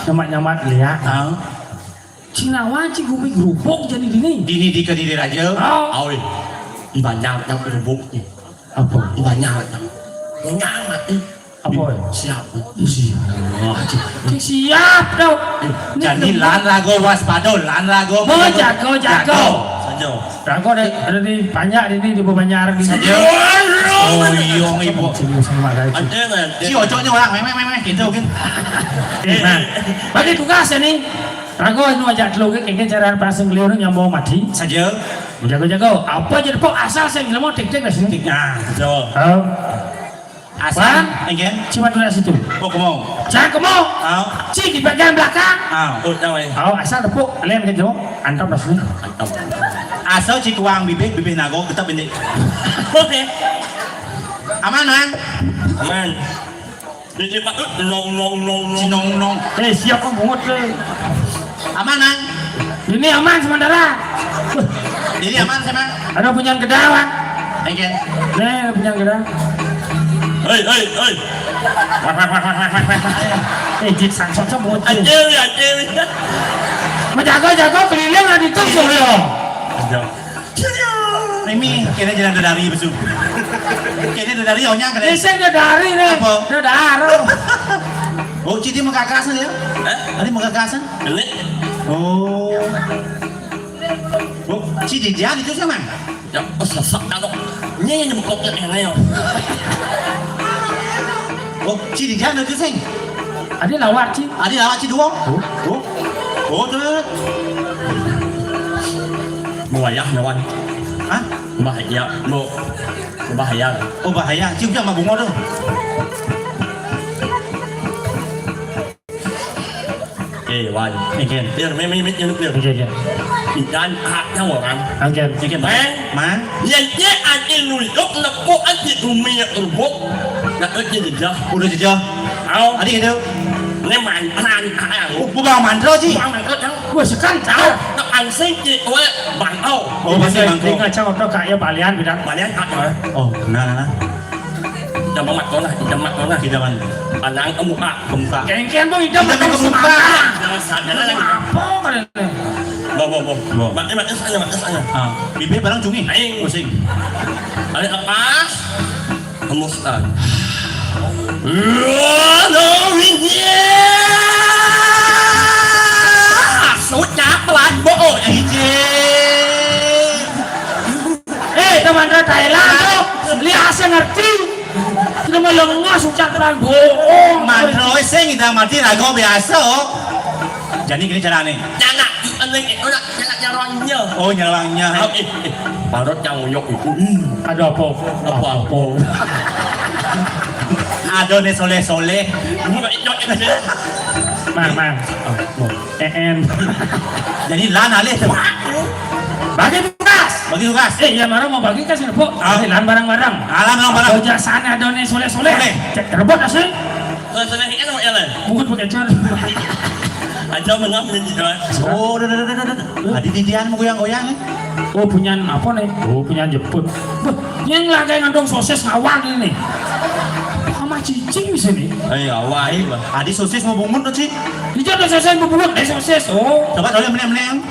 Nyamat-nyamat lihat. Ah. Cinawa ci gumi grubuk jadi dini. Dini di Kediri Raja. Oh. Awi. Di banyak yang grubuk nih. Apa? Di banyak yang. Nyamat nih. Apa? Siap. Siap. Cik siap dong. Jadi lan rago waspada, lan rago. Oh, jago, jago. Saja. Rago deh, ada di banyak ini di Banjar di. Saja. Oh, iya, ibu. Sini sama lagi. Ada nanti. Si ojoknya orang, memang memang gitu kan. Nah, bagi tugas ini. Rago anu ajak telu ke kéngkén cara pasang liur nyambung mati. Saja. Jago-jago. Apa aja depok asal sing jelema tik-tik di sini. Nah, betul. Oh. Asal. Bang, enggak. Cuma dua situ. Oh, kemau. Jangan kemau. Ah. Ci di bagian belakang. Ah. Oh, tahu ya. Oh, asal tepuk kalian ke jauh. Antap rasanya. Antap. Asal ci kuang bibik, bibik nago, kita pendek. Oke. Aman, man. Aman. Di Cipat tuh nong nong nong nong. Nong nong. Eh, siapa bungut le? Aman, Mang. Ini aman sementara. Ini aman, saya, Mang. Ada punya gedawang. Thank you. Nih, ada punya gedawang. Hei, hei, hei. Wah, wah, wah. Eh, jik sang sosok bungut. Anjir, anjir. Menjaga-jaga keliling lah di tuh, Suryo. Anjir. Mimi, kira jalan dari besu. Kira dari onya kira. Isi dari nih. Apa? Dari. Oh, Cidi mengkakasan ya? Hah? Tadi mengkakasan? Ini. Oh. Oh, Cidi dia itu sama. Ya, oh, sesak kalau. Ini yang nyemploknya ini ya. Oh, Cidi dia itu sing. Adi lawat ci. Adi lawat ci dua. Oh. Oh. Oh, tuh. Buaya, nyawan. Hah? Bahaya, lo. Bahaya. Oh, bahaya. Ci udah mah bungo tuh. Eh, Wan. Oke. Biar meme meme yang biar. Oke, oke. Ikan haknya orang. Oke. Oke, Mang. Mang. Yang dia anjing nuyuk nepuk anjing bumi yang terbuk. Nak kerja jejak. Udah jejak. Au. Adi gitu. Ini mantan, au. Oh, bukan mantra sih. Bukan mantra, au. Wah, sekarang tahu. Nak ansing cik, weh, bangau. Oh, pasti bangau. Ini ngacau otak kak ya, balian bidak. Balian, au. Oh, nah, nah, nah. Kita mamat kau lah, kita mamat kau lah. Kita mana? Anang kamu, ah. Kemuka. Kengkeng, Bang, idam. Idam kemuka. Jangan sadar lagi. Apa mana? Bo, bo, bo. Bo. Mati, mati sana, mati sana. Ah, bibir barang cungi. Aing. Pusing. Ada lepas. Hembuskan. Sudah pelan, bo. Ije. Eh, teman Thailand, tuh. Lihat saya ngerti. Sudah melengah, sudah pelan, bohong. Mantra sing kita mati rago biasa. Jadi gini caranya. Jangan, eling, eling, jangan nyarangnya. Oh, nyarangnya. Ah, eh, eh, parut yang uyok itu. Hmm. Ada apa? Apa-apa. Ada nih soleh-soleh. Mang, mang. Oh, oh. Eh, em. Jadi lan alih tuh. Bagi tugas. Bagi tugas. Eh, iya, marah mau bagi kan sini, Bu. Ah. Lan barang-barang. Ah, lan barang-barang. Kerja sana ada nih soleh-soleh. Soleh. Cek rebut asli. Soleh-soleh ini mau ya, Le? Bukan pakai car. Aja mengam jadi jalan. Oh, dah, dah, dah, dah, dah. Tadi didian mau goyang-goyang, eh. Oh, punya apa nih? Oh, punya jeput. Beuh, yang lagi ngandung sosis ngawang ini. Sama cicing di sini. Eh, awai, Bang. Tadi sosis mau bungut tuh, Cik. Dijak ada sosis mau bungut, eh, sosis. Oh. Coba tahu yang meneng-meneng.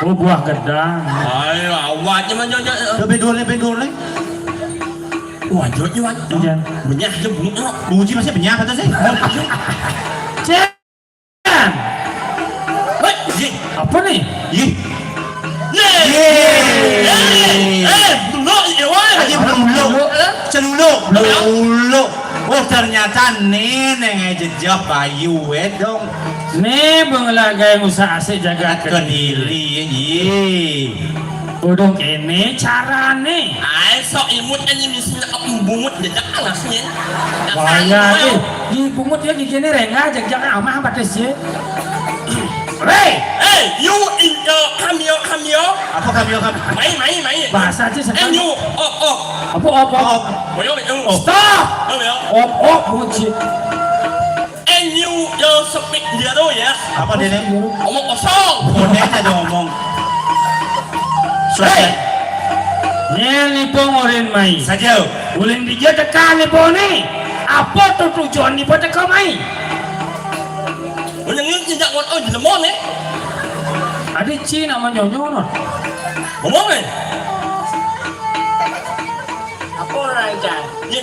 Oh, buah gedang. Ayo, awatnya mah, Jok, Jok. Coba dulu, coba dulu. Wah, Jok, Jok. Iya. Benyah aja bungut, Jok. Bungut sih masih benyah, kata sih. Cek. Hei, iya. Apa nih? Ih. Ye. Ye. Eh, eh, dulu, ya, woi. Aja belum dulu. Hah? Celulu, dulu. Oh, ternyata nih, neng aja jejak bayu, eh, dong. Né benglah gaé ngusak-asik jagat Kediri. Kediri, iya. Udah kéné carané. Ai, sok imut aja misi nak bungut jejak anasnya. Bahaya, eh. Di bungut ya giginé rénggah, jejak amah batis ya. Hei! Hei, you injo kamio, kamio. Apa kamio, kamio? Mai, mai, mai. Bahasa aja. Eh, sekarang. You, op, op. Apa op, op? Op. Boyo, you. Stop! Kamio. Op, op, bungut sih. And you, you speak dia tuh ya. Apa dia nih? Omong kosong. Bonek aja ngomong. Hei! Nyén nipo ngorin mai. Saja. Ulin dija teka nipo né. Apa tuh tujuan nipo teka mai? Ulin ini tidak ngot oh jelema né. Adi Ci nama nyonyo no. Ngomong né. Apa orang Cang? Iya.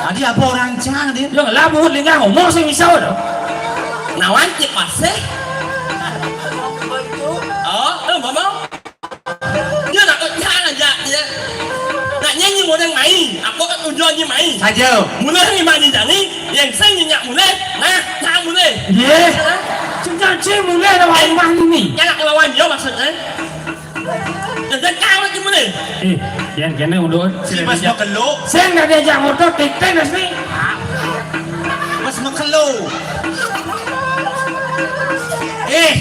Adi apa orang Cang, Din? Yo, lah, buhut lingah ngomong sing iso to. Nawan cik pasih. Oh, eh, ngomong. Dia nak Cang aja, ya. Nak nyanyi orang main. Apa kan tujuannya main? Saja. Mulai ni main jani, yang saya nyak mulai. Nah, nah mulai. Iya. Hah? Cuma cik mulai lawan rumah ini. Yang nak lawan dia maksudnya. Jangan kau lagi mulai. Eh, yang kena undur. Si Mas Makelo. Saya nggak diajak motor, tiktek resmi. Mas Makelo. Eh,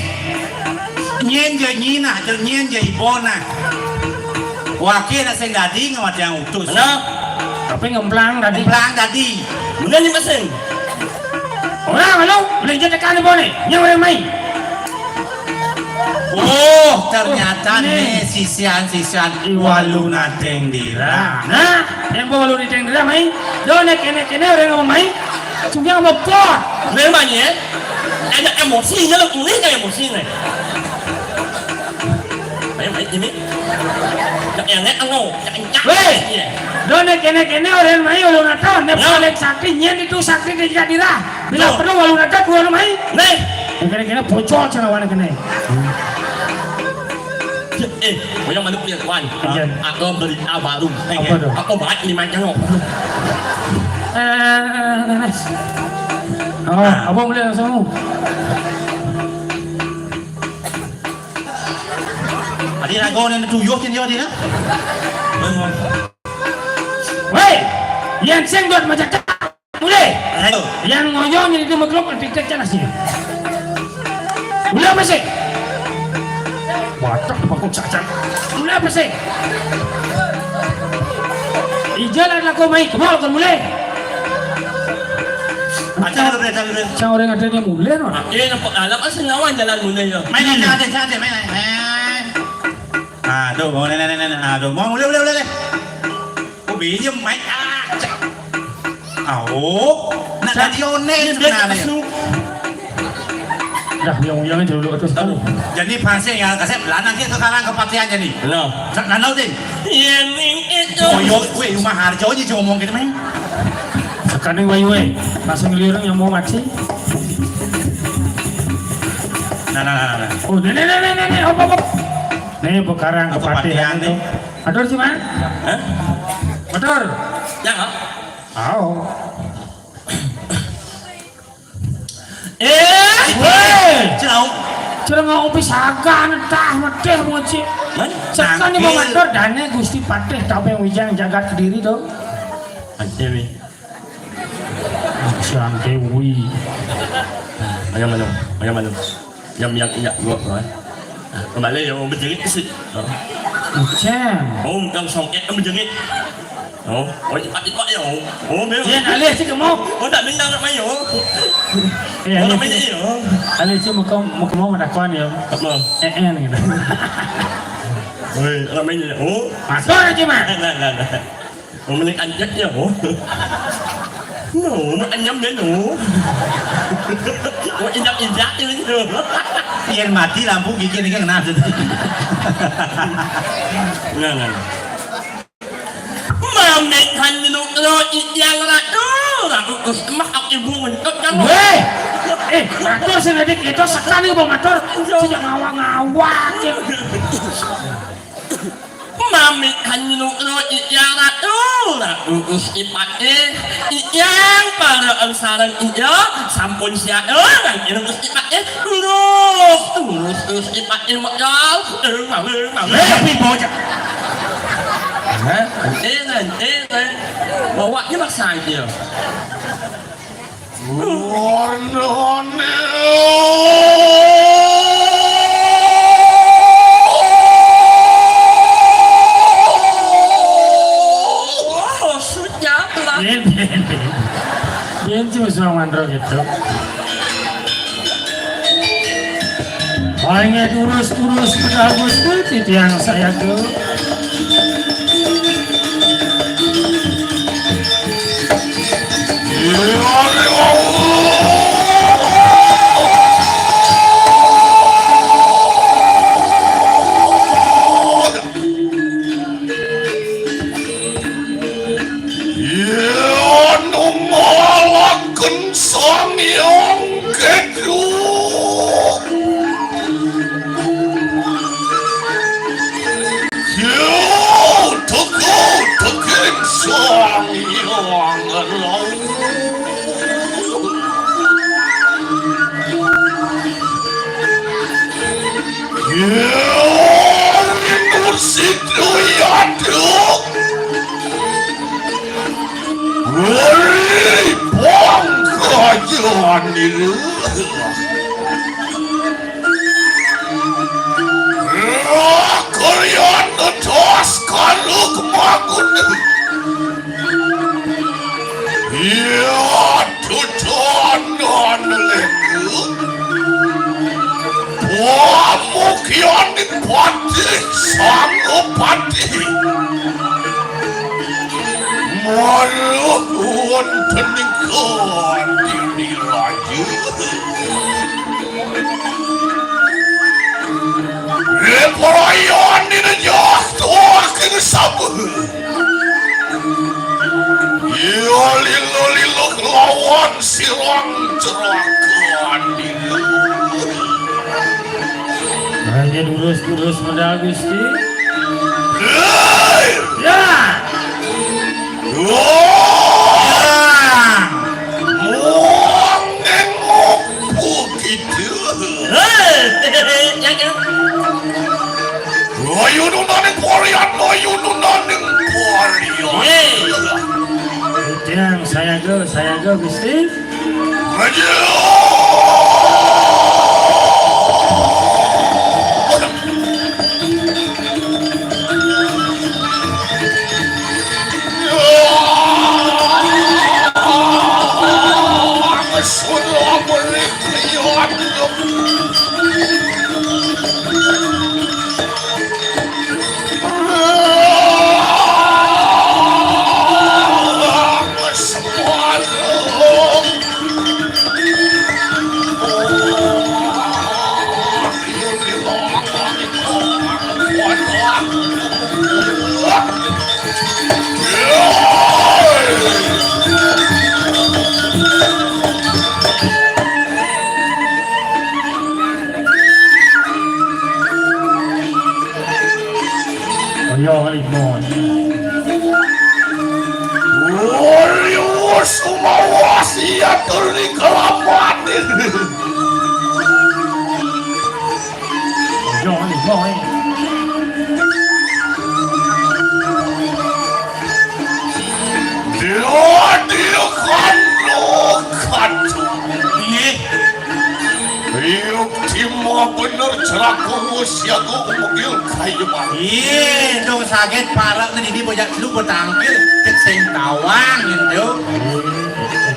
nyén ja nyina, nyén ja ibona. Wakil nak sing dadi ngawat yang utus. Benar. Tapi ngemplang tadi. Ngemplang tadi. Benar ni mesin. Orang lalu beli je tekan ni boleh. Nyawa yang main. Oh, ternyata oh, nih, nih sisian-sisian Iwalu Nateng Dira. Nah, yang bawa lu Nateng Dira main. Lo nek kene-kene orang ngomong main. Cuma ngomong pot. Memangnya ada emosinya lo, ini kayak emosi nih. Ayo main ini. Yang enak anu, yang enak. Weh, iya. Lo nek kene-kene orang main, lo nonton, nek paling sakti nyen itu sakti di Dira. Bila perlu walu rada dua rumah ini. Nih. Kira-kira bocor cara warna kena. Eh, banyak manuk punya tuan. Iya. Aku beli baru. Apa tuh? Apa banget ini macam lo? Eh, eh, eh, eh. Oh, apa mulai langsung? Adi rago nih tuyuh sini adi nah. Woi, yang sing buat macam Mulai. Ayo. Yang ngoyong itu meglok, dicek jelas ya. Mulai apa sih? Waduh, bakal cacat. Mulai apa sih? Ijalan aku main, kebal kan mulai. Aja lu, aja lu. Cang orang ada yang mulai, no. Ini nampak dalam asal lawan jalan mulai ya. Main aja, aja, aja, main, main. Aduh, mau nenek, nenek, nenek. Aduh, mau mulai, mulai, mulai, mulai. Oh, pinjem mic ah. Cek. Au. Nak dadi oné sebenarnya. Dah, uyang-uyangnya dulu terus. Aduh. Jadi fans yang kasih lanang dia sekarang kepatihan jadi. Lo. Nak nanau ding. Iya nih itu. Oh yo, weh, rumah harjo aja cuma ngomong gitu main. Sekarang wayu weh, langsung ngeliring yang mau ngaji. Nah, nah, nah, nah. Oh, nih, nih, nih, nih, nih, apa, apa? Nih, bekarang kepatihan nih. Atur sih, Mas. Hah? Betul. Ya, Kak. Au. Eh, weh. Cau. Cereng ngopi sagan tah medeh moci. Sekan ni matur dane Gusti Patih Tabeng Wijang jagat Kediri to. Ade wi. Siang Dewi. Ayo malu, ayo malu. Yang yang inyak gua kan. Kembali yang berjerit sih. Ucen. Oh, yang songket yang berjerit. Oh, oh, cepat cepat ya. Oh, oh, memang. Dia alih sih kamu. Oh, tak bintang nak main oh. Eh, oh, alih nak main sih. Ya. Alih sih muka muka mau mendakuan ya. Apa? Eh, eh gitu. Oi, nak main ya. Oh. Masuk aja mah. Nah, nah, nah. Mau menik anjak ya, oh. No, mau anyam deh, no. Mau injak-injak ini, no. Biar mati lampu gigi ini kena. Nah, nah, nah. Mami kan minum lo yang ratu, ratu terus emak aku ibu ngentot kan. Weh, eh, matur sing dadi kita sekali bang matur, sing ngawang-ngawang ya. Mami kan nyuruh iya ratu, ratu Gusti Patih. Iya para sareng iya sampun siaga nang Gusti Patih. Lurus, lurus Gusti Patih modal. Eh, ngawe, ngawe. Eh, tapi bocah. Hah? Eh, nanti, eh. Bawa dia maksa aja. Warnane. Oh, sudah lah. Yen, yen, yen. Yen cuma suang mandro gitu. Paling durus-durus, bagus tuh, titiang saya tuh. Anu ngalaken Sang Hyang Ketu. Yo, teka-tekin Sang Hyang Laut. Yo, Situ Yadu. Woi, pangkajan niku. Kalian netas kaluk magun. Iya, dudonan leku. Pamukyaning patih Sangupati. Malah wonten ing Kadiri Raja. Leporayan ninejah tuaking sabuh. Iya lilo-lilo kelawan sirang cerakan dina. Hanya durus-durus modal Gusti. Hei! Ya. Wah! Ya. Muang nengok begitu. Hei, ya, ya. Ayo nunaning porian, ayo nunaning porian. Hei. Yang saya go, saya go, Gusti. Maju. Sudah beri. Ayo, Limon. Waliwo sumawa siatur ning kalapaning. Ayo, Limon. Dia, dia, kandung, kandung. Iya. Yuk, cuma bener ceraku siaga umugil kayu mah. Iya, dong saget parah nih, ini bocah lu bertangkil, cek sing tawang gitu.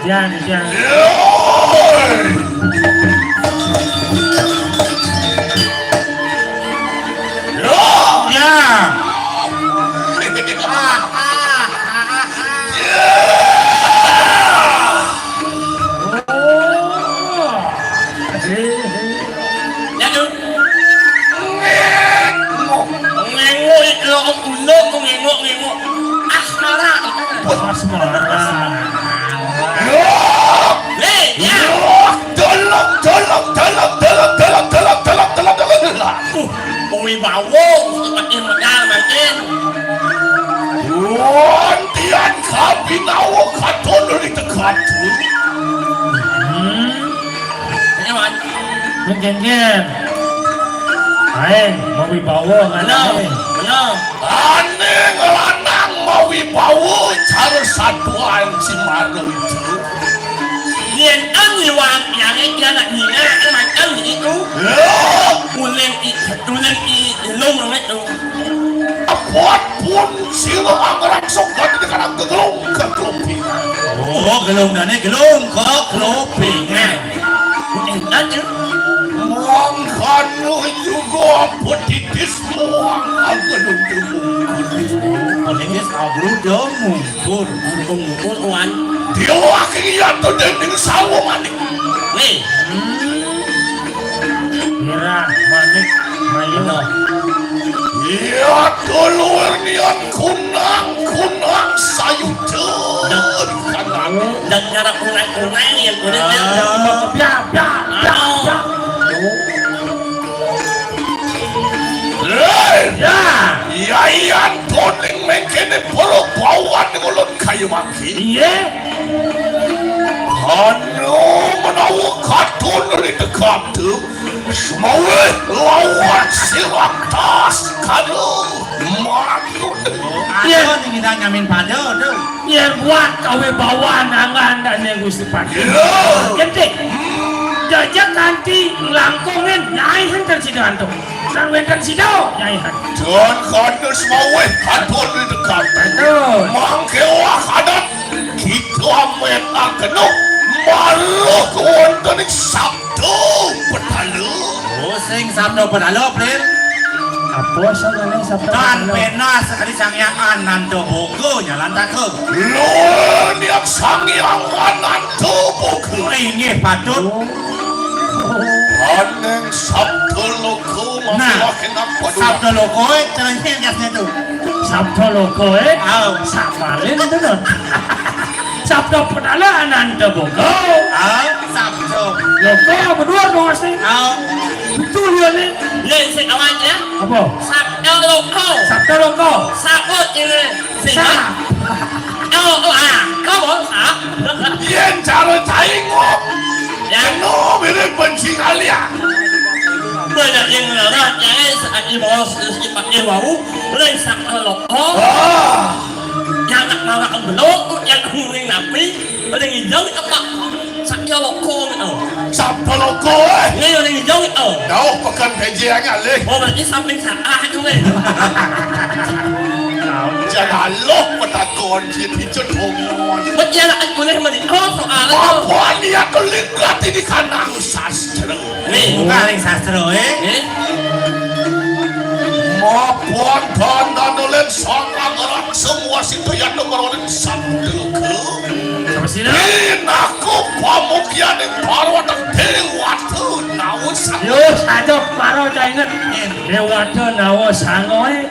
Iya, iya. Iya. Ya. Oh. Ya, Dun. Ngengok. Ngengok, itu aku guna, aku ngengok, ngengok. Asmara. Asmara. Hei, ya. Tolong, tolong, tolong. Uh, wibawa, makin medal, makin. Abinawa katon ri tegatu. Hmm. Ini, Wan. Nggih, nggih. Ae, mawibawa kan. Bener, bener. Ane lanang mawibawa cara satuan Cimara itu. Yen aniwang yang yang nak nina macam itu. Ya. Ulen i, ulen i, lung itu. Apapun sila angrang sogat di kanang gegelung kekelopingan. Oh, gelung dane gelung kekelopingan. Enak ya. Mangkana juga petitis muang agelung demung. Petitis agelung demung. Pun, pun, pun, Wan. Dia wakil iya tu dending sawo manik. Nih. Mirah, manik, mayu. Iya, dulur nian kunang, kunang sayuda. Dak, dak nyara kunang-kunang ya, kulit ya. Ah. Bia, bia, bia, bia. Hei! Ya. Yayan toning mengkene poro bawan ngulun kayu mangki. Iya. Anu menawa katon ri tegatu. Semawe lawan silantas kalu manut. Iya. Aku ning kita nyamin pada tuh. Yen buat kawibawan anggan dane Gusti Patih. Iya. Gedhe. Jajak kanthi nglangkungin Nyai Henten Sida antuk. Sang wenten sida, Nyai Henten. Jan kandes maweh katon di dekat. Betul. Mangke wah adat kita meta kena maluh wonten ing sabda petala. Oh, sing sabda petala, Prim. Apa saudara sabda Tan petala? Pena sekali Sang Hyang Ananda Boga nyalan taka. Lho, niat Sang Hyang Ananda Boga. Inggih patut. Oh. Aning sabda loka. Nah, masalah kenapa dulu? Sabda loka, eh, caranya gasnya tuh. Sabda loka, eh? Au. Samalin itu, no. Sabda petala Ananda Boga. Au, sabda. Loka berdua dong, asli. Au. Betul ya, nih. Nih, sing awan ya. Apa? Sabda loka. Sabda loka. Sabut ini. Sing. Sa- Oh, oh, ah, kamu, ah. Yen cara cai ngop. Ya. Kena mirip benci kalian. Banyak yang ngarah, ya, saat di bawah, terus dipakai wau, lain sak loko. Wah. Yang nak malah kembelok, yang kuning napi, ada yang hijau, apa? Sabda loka, oh. Sabda loka, eh. Ini ada yang hijau, oh. Jauh pekan P J hanya, leh. Oh, berarti samping saat itu, leh. Jangan lo petakon, dia pijet, oh. Berarti anak boleh mandi. Oh, soal itu. Apa niat kelibat ini kanang sastra? Nih, bukan yang sastra, eh. Eh? Mapan tanda nulen sang anggaran semua situ yang nomor oleh sabda loka. Apa sih, Nak? Pinaku pamukyaning parwata dewata nawa sanga. Yo, saja para cah inget. Dewata nawa sangae.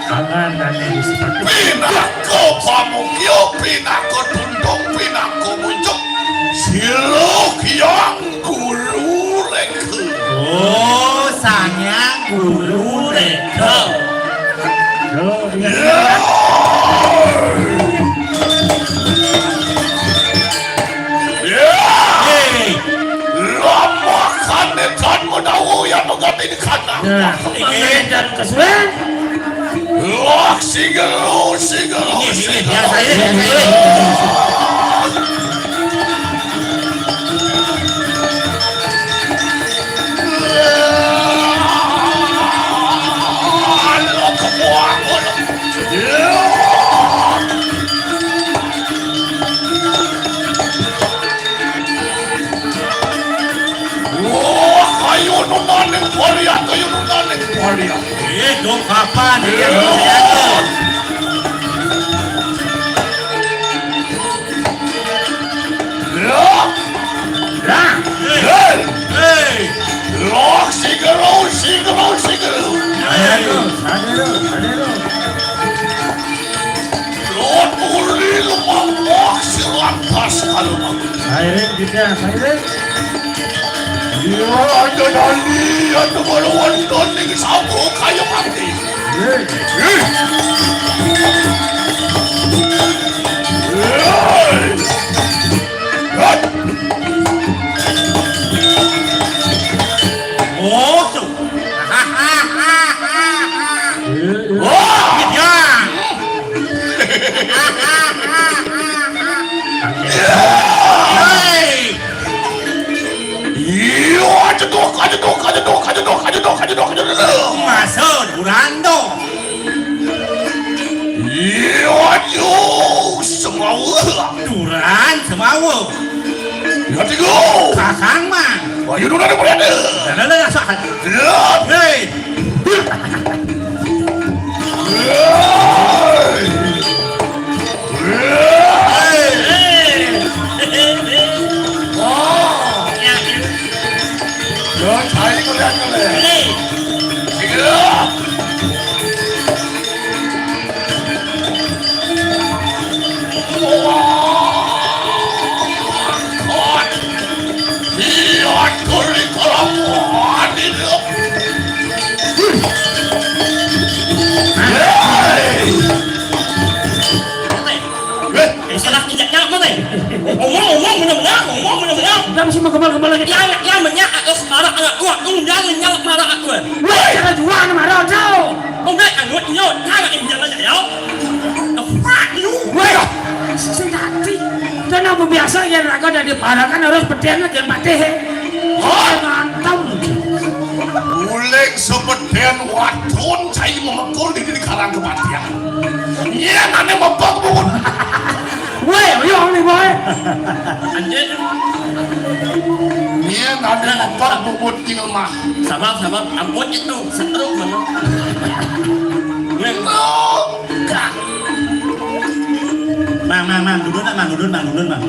Pangan dane wis pati. Pinaku pamukya, pinaku tundung, pinaku munjuk. Sira Hyang Guru Reka. Oh, Sang Hyang Guru Reka. Yo, iya. Ya. Ya. Hei. Lama kane tan menawa ya mengati di kandang. Nah, ini dan kesuwen. Wah, sigero, sigero, ini, ini, sigero. Biasa ya, biasa ya. Wah, ayo nunaning Korea, ayo nunaning Korea. Eh, dong kapan? Iya, dong, iya, dong. Loh. Lah. Hei. Hei. Loh, sigero, sigero, sigero. Aduh, aduh, aduh. Loh, tuli lumampah silantas kalumang. Sairing kita, sairing. Iya, aja dali, aja baru wonton ning sawo kaya mati. Hei. Hei. Musuh. Wah, ya. Hei. Iya, ajedok, ajedok, ajedok, ajedok, ajedok, ajedok, ajedok. Masa kurang dong. Iya, aduh, semawa. Duran semawa. Ya, tiga. Kakang, Mang. Ayo, duran, duran. Duran, duran, duran. Ya. Hei. Hei. Hei. Wah. Ya, cai kalian, kalian. Hei. Ya. Ngomong, ngomong, bener-bener, ngomong, bener-bener. Kenapa sih mau kembali-kembali lagi? Yang, yang banyak atau semarang anak gua, undang nyala marah aku. Weh, jangan jual marah, jauh. Udah, anu, nyo, nyala yang jangan ya. Tepat lu. Weh, sing tadi. Dan apa biasa ya, raga dari para kan harus pedenya dan patih. Oh, mantap. Uling sepeden wadon, saya memekul di, di karang kematian. Iya, nanti mepok, Bu. Weh, ayo, nih, boy. Anjir. Iya, nanti mepok, Bu, Bu, di rumah. Sabar, sabar. Ampun itu, setruk mana? Weh. Mang, mang, mang, dudun, mang, dudun, mang, dudun, mang.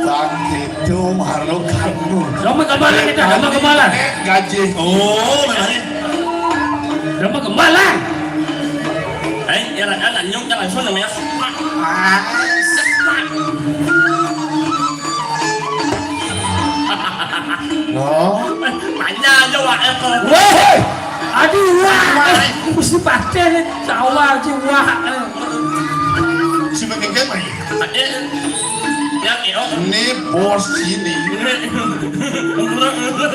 Bang itu harus kamu. Domba kembalan kita, domba kembalan. Gaji. Oh, namanya. Domba kembalan. Eh, ya, kan, nyong, kan, langsung namanya. Oh. Tanya aja, Wak, ya, kok. Weh! Aduh, wah. Wah. Mesti pakai nih. Sawah sih, wah. Si Mengkeng, Pak. Ini bos ini.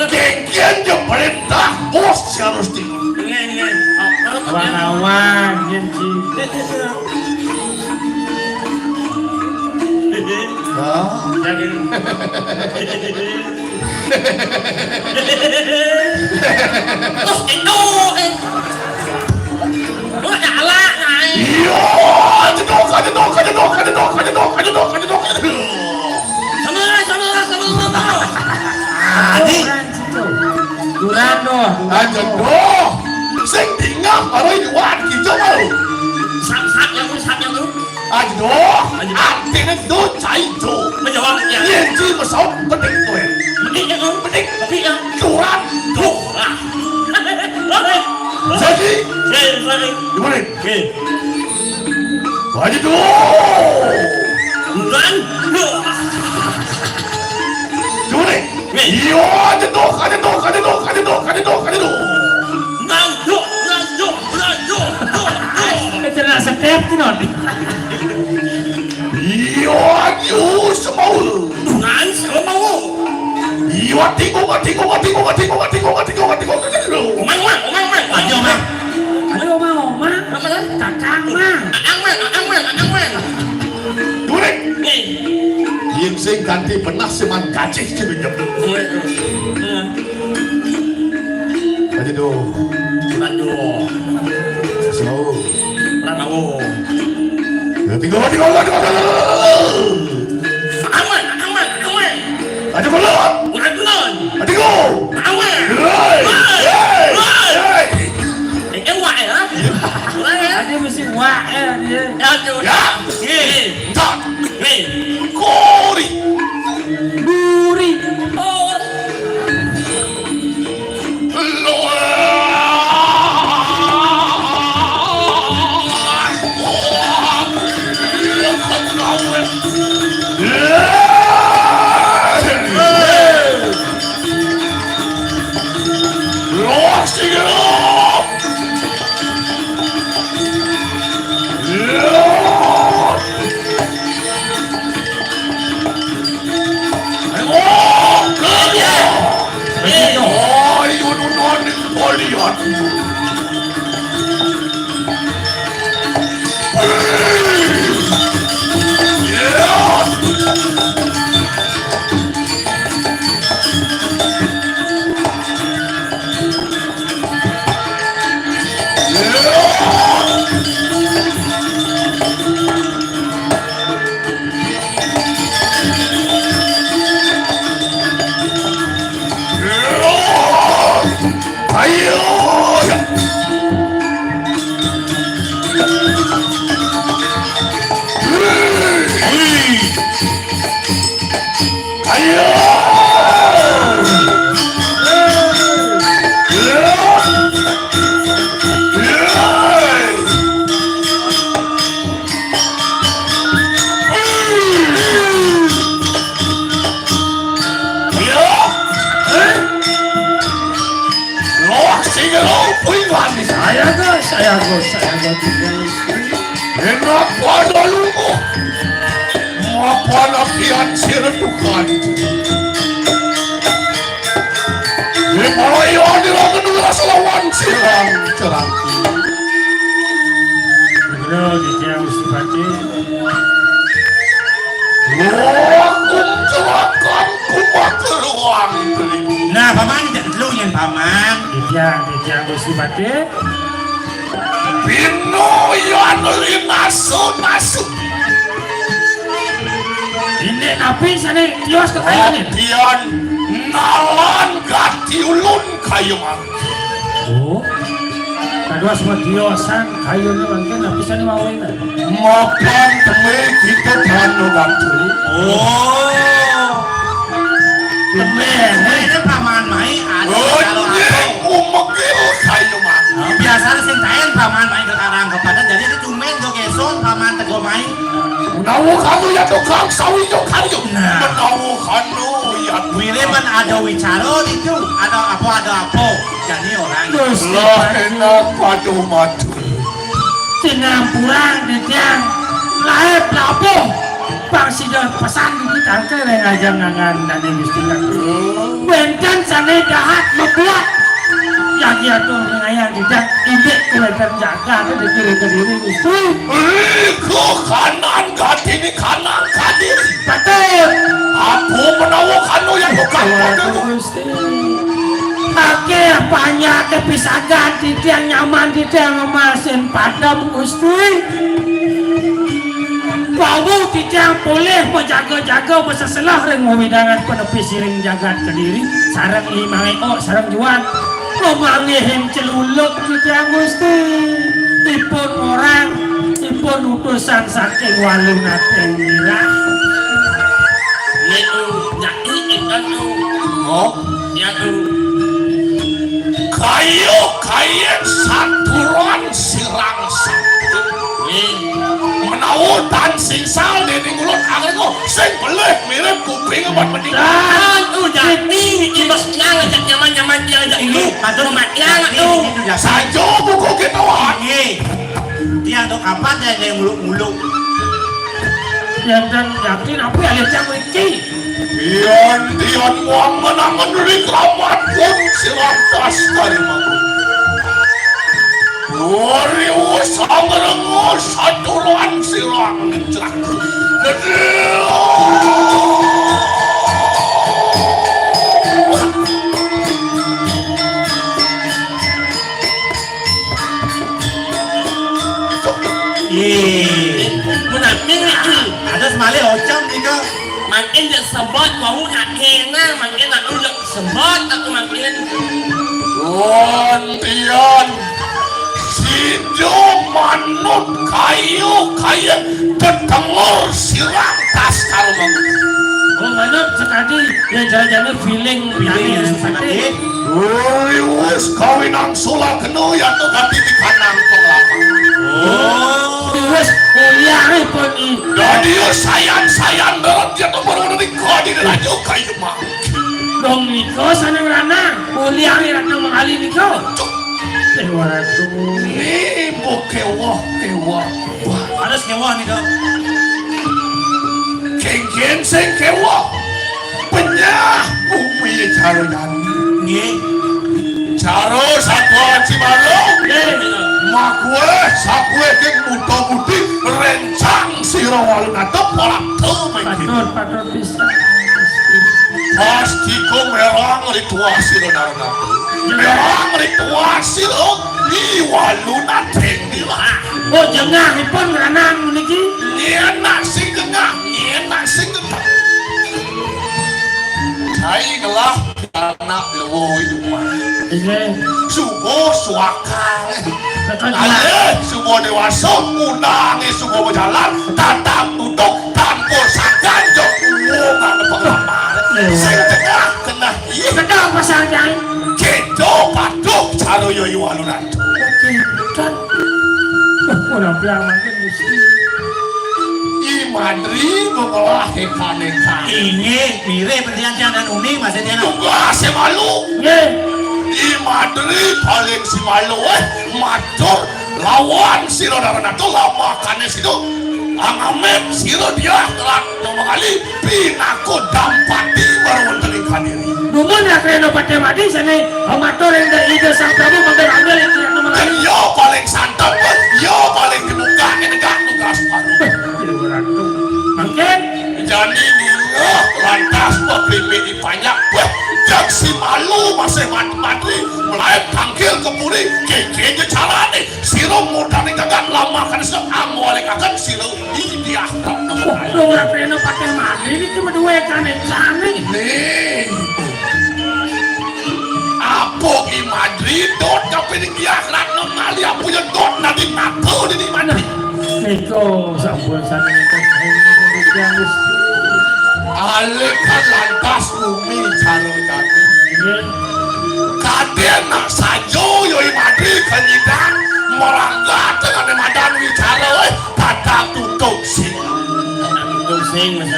Kekian je perintah bos si harus di. Wah, wah, iya sih. Hah? Terus itu, eh. Lu nyala, naik. Iya, jedok, jedok, jedok, jedok, jedok, jedok, jedok, jedok. Sama, sama, sama, sama. Adi. Kurang doh. Aja doh. Sing tinggal baru iwat gitu baru. Sap, sap, yang lu, sap, yang lu. Aduh, artinya do cai do. Menjawab ya. Iya, ci mesau penting tuh ya. Penting ya, Om. Penting. Tapi ya. Turan do. Ah. Jadi, eh, sorry. Gimana? Oke. Aja do. Turan do. Gimana? Iya, aja do, aja do, aja do, aja do, aja do, aja do. Nganjuk, nganjuk, nganjuk, nganjuk. Kena step tu, non. Iya, aduh, semau. Tuhan, semau. Iya, tinggung, tinggung, tinggung, tinggung, tinggung, tinggung, tinggung, tinggung. Mang, mang, mang, mang. Ayo, mang. Ayo, mang, mang. Apa, mang? Kakang, mang. Aang, mang, aang, mang, aang, mang. Durik. Nih. Yen sing ganti benah seman gajih sing nyebut. Aja do. Aduh. Slow. Pranowo. Ya, tiga, tiga, tiga, tiga, tiga, tiga. Aman, aman, aman. Aja kulon. Bukan kulon. Aja go. Aman. Hei. Hei. Hei. Hei. Eh, eh, wak ya? Wak ya? Ada mesti wak ya, dia. Ya, tu. Ya. Ni. Tak. Ni. Kori. Duri. Oh. Saya ke, saya ke, saya ke. Enak pada lumo. Mapan apian sira tukan. Di malayo di lawan sirang cerang. Bener, di tiang Gusti Patih. Wah, kuncelakan kumakeruang beli. Nah, paman, tidak dulu yang paman. Titiang, titiang Gusti Patih. Pinoyan linasu-nasu. Ini napi sana tios kekayaannya. Pian nalan gati ulun kayu mangga. Oh. Kados matiosan kayunya mangkin napi sana mawina. Mapan temui kita tanu batu. Oh. Temui. Ini paman mai ada kalau apa? Umegil kayu mangga. Biasa sing kain paman mai ke karang kepada jadi itu tumen jo keson paman tego mai. Menawa kamu ya tukang sawi jo kayu. Nah. Menawa kamu ya. Wile pan ada wicara itu, ada apa ada apa. Jadi orang. Lah enak pada mati. Cenah purang titiang laep lapuh. Pang sida pesan di tangke ring ajeng ngangan dane Gusti Ratu. Wenten sane dahat mabuat. Yagi atur ngayang tidak indik wenten jagat di kiri kediri Gusti. Iko kanan katini kanan kadiri. Patut. Aku menawa kanu yang bukan Gusti. Akeh banyak pisagan titiang nyaman titiang ngemasin padem Gusti. Wau titiang polih bejaga-jaga beseselah ring wewidangan penepi siring jagat Kediri sareng Imang Eko sareng Juan. Pemanggihin celuluk titiang Gusti. Ipun orang, ipun utusan saking Walunating Girang. Niku nyai ingkang Oh, nyatu. Kayu kayen saturan sirang satu. Nih, menawa tan singsal dening ulun angel kok sing belih mirip kuping obat mending. Aduh, jati, ibas nang ajak nyaman-nyaman dia ajak ini. Patut mati anak tuh. Saja buku kita wah. Iya. Dia tuh kapan dia yang muluk-muluk. Yang dan yakin apa ya yang mriki? Yan tiyan muang menangan ring kramat pun silantas kalimangun. Wariwu sangrengo saturan silang ngejrak. Ih, menapi nih. Ada semale ocam nih kok. Makin dia sebot mau nak kena, makin nak udah sebot aku makin. Lontian, sido manut kayu kayu tetengor silang tas kalau mau. Oh, manut sekali ya jalan-jalan feeling. Feeling ya, sekali. Wis kawinang sulak kena ya tu kati di kanang pengelapa. Oh. Wis kuliah pun i. Dadi sayan-sayan berat ya tu baru nanti kau di raja kayu mah. Dong niko sana merana kuliah ni ratna mengali niko. Dewa ratu. Ni bu kewah kewah. Wah, harus kewah nih kau. Kengken sing kewah. Penyah bumi cara nyanyi. Nggih. Cara satwa Cibalong. Nggih. Makwe sakwe king muda budi rencang sira walu ngadep ora tau mengki. Patut, patut pisan. Pasti ku merang ritual sira narang. Merang ritual sira di walu nadeng dilah. Oh, jengahipun ngranang niki. Nyenak sing jengah, nyenak sing jengah. Cai ngelah anak lewo idupan. Inggih. Subuh suaka. Tekan. Alih subuh dewasa, undange subuh berjalan, tatap duduk, tanpa sangkan, jok uwo nggak ada pengalaman. Yoyo Waluran. Oke, kan. Wah, ora bilang mangkin mesti. I Madri mengolah heka-neka. Inggih, mirip perhatian dan uni, masih dia. Tugas si malu. Nggih. I Madri paling si malu, eh, matur lawan sira Naranato, lamakane sira. Angamet sira dia telat mengali. Pinaka dampati baru wonten ing kadiri. Dumun Rakrena Patih Madi sane matur ing Ida Sang Prabu mangga ambil ing Ratna Mangari. Iya paling santet, iya paling dibuka ing negak tugas baru. Dewa Ratu. Mangkin jani ninggah lantas beprimi dipanjak. Wah, jak si malu masih mati-mati. Melayu tangkil ke puri, kiki carane. Sira mudane gagat lamakan sira amolekaken sira. Iya. Wah, Ratna Patih Madi niki meduwe kanencane. Nih. Apa ki Madri dot tapi ning Diah Ratna Mali apa ya dot nanti mata di mana? Nika sampun sami nika. Alekan lantas bumi cara tadi. Nggih. Kadhe nak sajo yo i Madri kenyidang meranggat dengan madan wicara, eh, tatap tutup sing. Tatap tutup sing, Mas.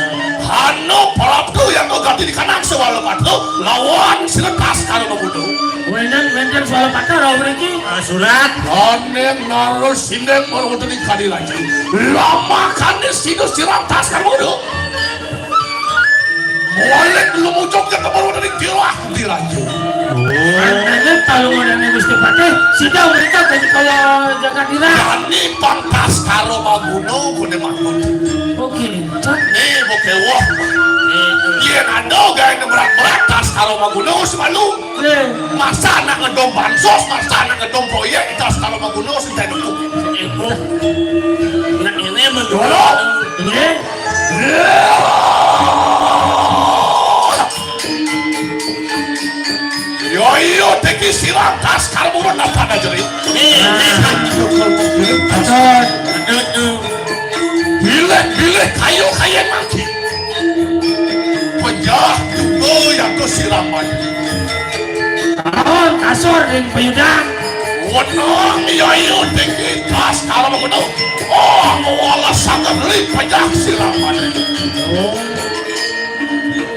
Hanu Praptu yang kau ganti di kanang sewala patu lawan siletas kalau membunuh. Wenan wenten sewala patu ora mriki. Ah, surat. Kaneng narus sindeng baru untuk dikali lagi. Lama kan di sini siram tas kamu dulu. Molek lumucuk ya keburu dari tilah diraju. Andane talunganane Gusti Patih, sida mereka dadi kaya jagat dirah. Dani pantas karo maguno gune mangun. Oke, cak. Nih, boke wah. Yen ada gawe berat-berat tas karo maguno semalu. Nggih. Masa anak ngedom bansos, masa anak ngedom proyek, tas karo maguno sing tak dukung. Ibu. Nak ini menurut. Dulu. Nggih. Yo iyo teki silang tas karbon apa aja ri. Aduh, aduh, aduh. Bilek-bilek kayu kayen mangki. Pejah tunggu yang tu silang mangki. Tahun kasur ring payudang. Wenang iya iya teki tas karbon. Oh, aku wala sangat li pejah silang mangki.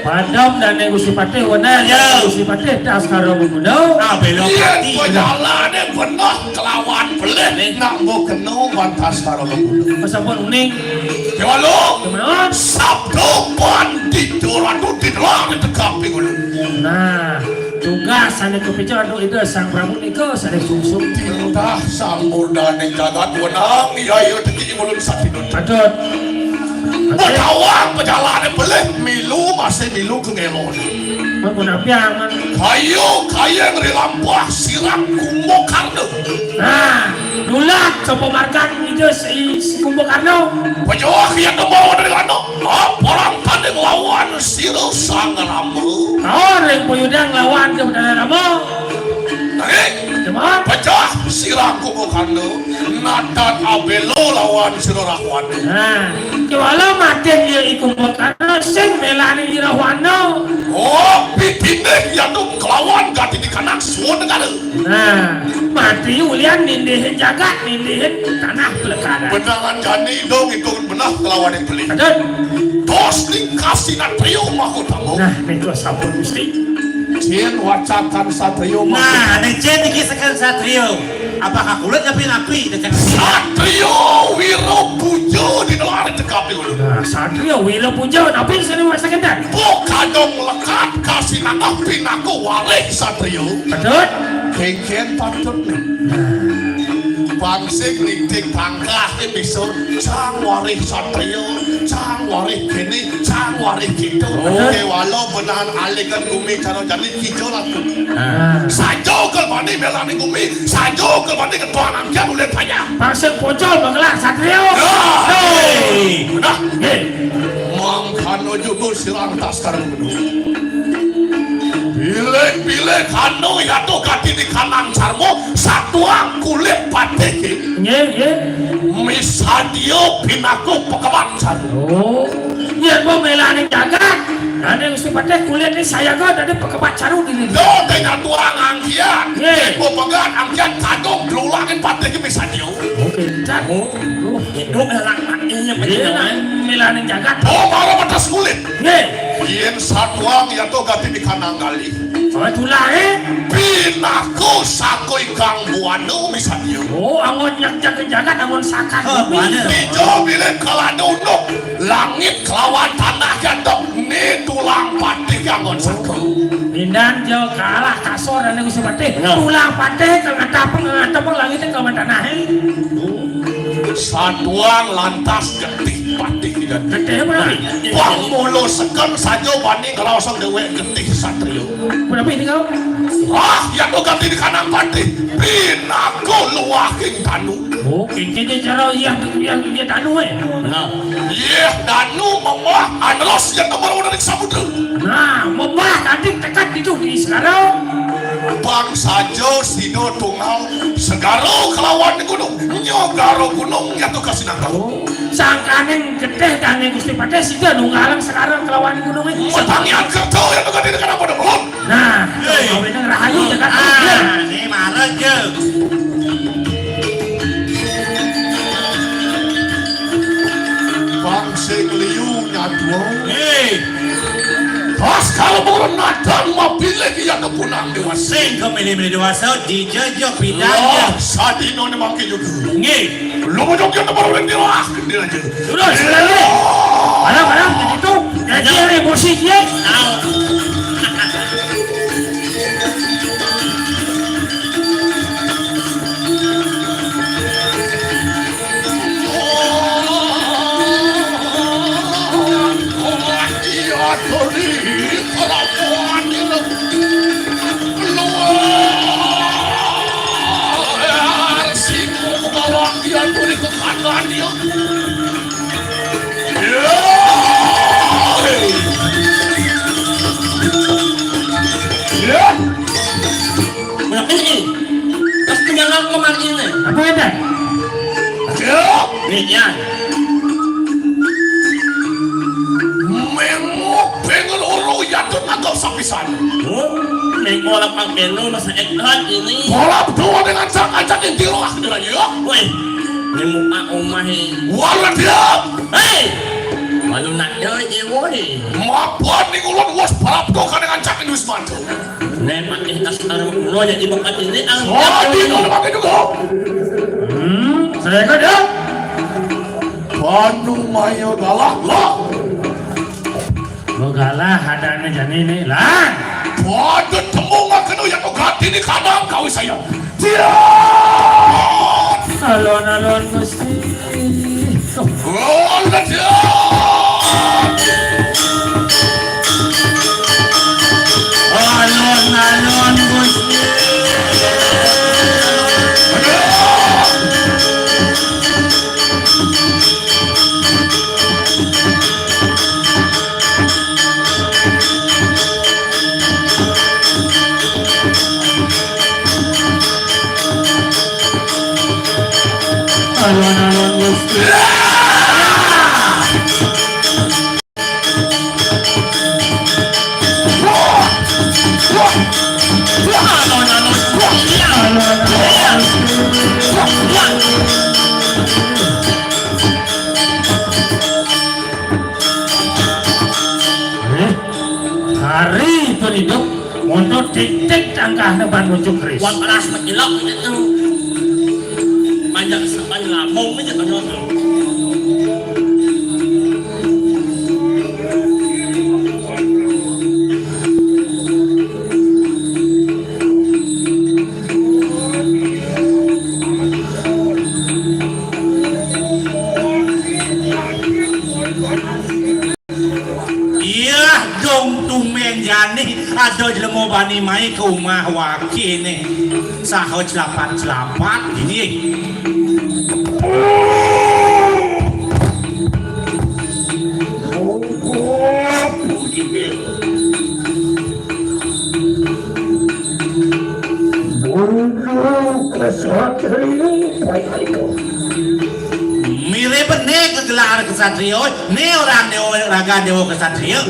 Padam dane Gusti Patih weneh. Ya. Gusti Patih tas karo mengundang. Ah, bela. Yen pati. Pejalane beneh kelawan pelih. Nih. Nak mbok kena ban tas karo mengundang. Sampun uning. Dewa Agung. Gimana? Sabda pandita ratu didelok tegap ing ulun. Nah, tugas sane kepica anu itu Sang Prabu nika sane sungsung. Titah samurdaning jagat wenang iya iya teki ing ulun sadina. Patut. Betawang pejalane pelih milu masih milu kengelon. Mun punapi aman. Kayu kayeng rilampah sirang Kumbakarna. Nah, nulat sapa margan ija si, si Kumbakarna. Pejuah iya tembang dari kano. Aparang tanding lawan sira Sang Rama. Kaon ring puyudang lawan Sang Rama. Nanging Cuman pecah sira Kumbakarna. Natan abelo lawan sira Rahwana. Nah, kewala matin ya iku Kumbakarna sing melani Rahwana. Oh, pitindih ya tum kelawan gati di kanak suwun negara. Nah, mati ulian nindihin jagat, nindihin tanah pelekara. Beneran jani dong itu benah kelawan yang beli. Aduh. Dos ning kasina trio mahutama. Nah, nika sampun Gusti. Cien wacakan satrio. Nah, ning cien iki seken satrio. Apakah kulit tapi napi dekat satrio wiro pujo di luar cekap dulu. Nah, satrio wiro pujo napi sini wacakan dan. Kadong lekat kasih nangah pinaku walih satrio. Betul. Kengken patut nih. Pangsik rintik tangkah ini bisa cang warih satrio, cang warih kini, cang warih gitu. Oh. Kewala benahan alikan gumi cara jani kicau laku. Nah. Saja ukel bani belani gumi, saja ukel bani ketuanan kian ulih payah. Pangsik pocol mengelah satrio. Ya. Hei. Nah. Hei. Mangkano juga silang tas karung gedung. Bilih-bilih kano yatuh gati di kanang sarmo, satuang kulit patih. Nggih, nggih. Misadia pinaka pakebat caru. Oh. Yén mélani jagat, Raden Gusti Patih kulit ni sayaga dadi pakebat caru dini. Duh, té ngaturang angkiat. Nggih. Yén pegat angkiat kadung dulungin patih ki misadia. Oké, cat. Oh. Duh, itu elak matinya. Iya, nah, mélani jagat. Oh, mara batas kulit. Nggih. Yén satuang ya to gati di kanang kali. Oh, tulangé. Pinaka saka ikang buana misadia. Oh, anggon nyakjakin jagat, anggon sakan. Oh, bumi. Buana. Ijo bilih kalada unduk, langit kelawan tanah gantung, ni tulang patih anggon saka. Pindan jo kalah kasor ane Gusti Patih. Nah. Tulang patih kal ngatapang, ngatapang langit kelawan tanah. Satuang lantas getih patih dan getih apa lagi? Pang mula seken saja bani ngraosang déwék getih satria. Kenapa ini kau? Ah, ya to gati di kanang patih. Pinaka luwahing danu. Oh, kene cara yang yang dia danu eh. Nah. Yeh, danu memah anros yang nomor udah di samudra. Nah, memah tadi tekan itu di sekarang. Pang saja sida tunggal segara kelawan gunung. Nyagara gunung ya to kasinatau. Oh. Sangkaning getih dané Gusti Patih sida nunggalang sekarang kelawan gunungé. Matang yang kerta yang tegak di negara pada belum. Nah, hei. Kawinang rahayu tekan. Ah, ni marah je. Bang sing liu nyadua. Hei. Pas kalau mau nadan mapilih iya kepunang dewasa. Sing kemilih-milih dewasa, dija jo pidan jo. Sadino ni mangke juga. Nggih. Lu mau joget apa orang di lah? Dia aja. Terus, terus. Barang-barang begitu. Jadi ada emosi dia. Tahu. Iya, tuli. Kelakuan ini. Luar. Siku bawa dia tuli ke kanan dia. Ya. Ya. Berapa ini? Pas tinggal aku kemarin ini. Apa ada? Ya. Nih, ya. Mengok pengen ulu ya tuh agak sapisan. Oh, mengok lapang belo masa ekran ini. Bola berdua dengan cak-cak yang di luar, ya. Woi, ini muka omah ini. Wala dia. Hei! Malu nak dia je, woi. Mapan ning ulun wis parapto kane ngancak Wismanto. Nek pakai tas arep kula jadi bakat ini, ah. Wah, di kula pakai juga. Hmm, saya kada. Panu maya galah lah. Lo galah adane jani ni lah. Waduh, temu ngakenu ya kok gati ni kadang kau saya. Alon-alon Gusti. Alon-alon Gusti. Alon-alon Gusti. Hari itu hidup. Mundur titik tangkah depan muncul keris. Wan panas mengilok gitu. Banyak sepan ngabung aja kan. Iya, dong tumben jani ada jelema bani mai ke rumah wakil ni. Saha celapat-celapat ini. Bunuh kesatria baik itu. Lar kesatria, né orang déwa raga déwa kesatria.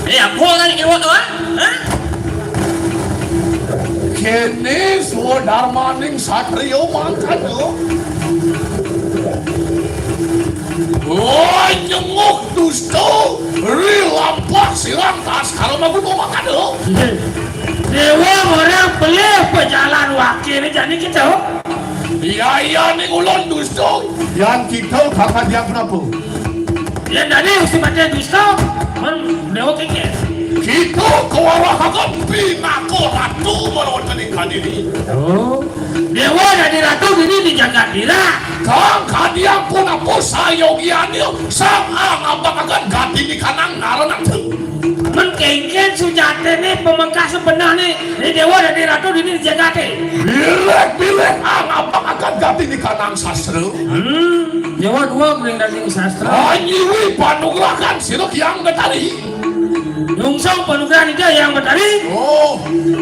Éh, apa orang déwa to, ha? Ha? Kéné swadarmaning satria mangkana. Oh, nyenguk dusta, ri lampah sirang taskara maguna mangkana. Déwa orang pelih pajalan waké né jani kita. Iya, iya, ning ulun dusta. Yan kita kakadian punapa? Yan dadi mesti mati dusta, men déwa kéngkén. Kita kawarahaken pinaka ratu manawi kadiri. Oh. Déwa dadi ratu dini di jagat dira. Kang kadian punapa sayogianya sang angabakaken gati nikanang naranata. Men kéngkén sujatiné pamekasé benehné, né déwa dadi ratu dini di jagaté. Bilih-bilih angabakaken gati nikanang sastra. Hmm, déwa dua mending daging sastra. Anyiwi panugrahan sira Hyang Betari. Nungsung panugrahan Ida Hyang Betari. Oh,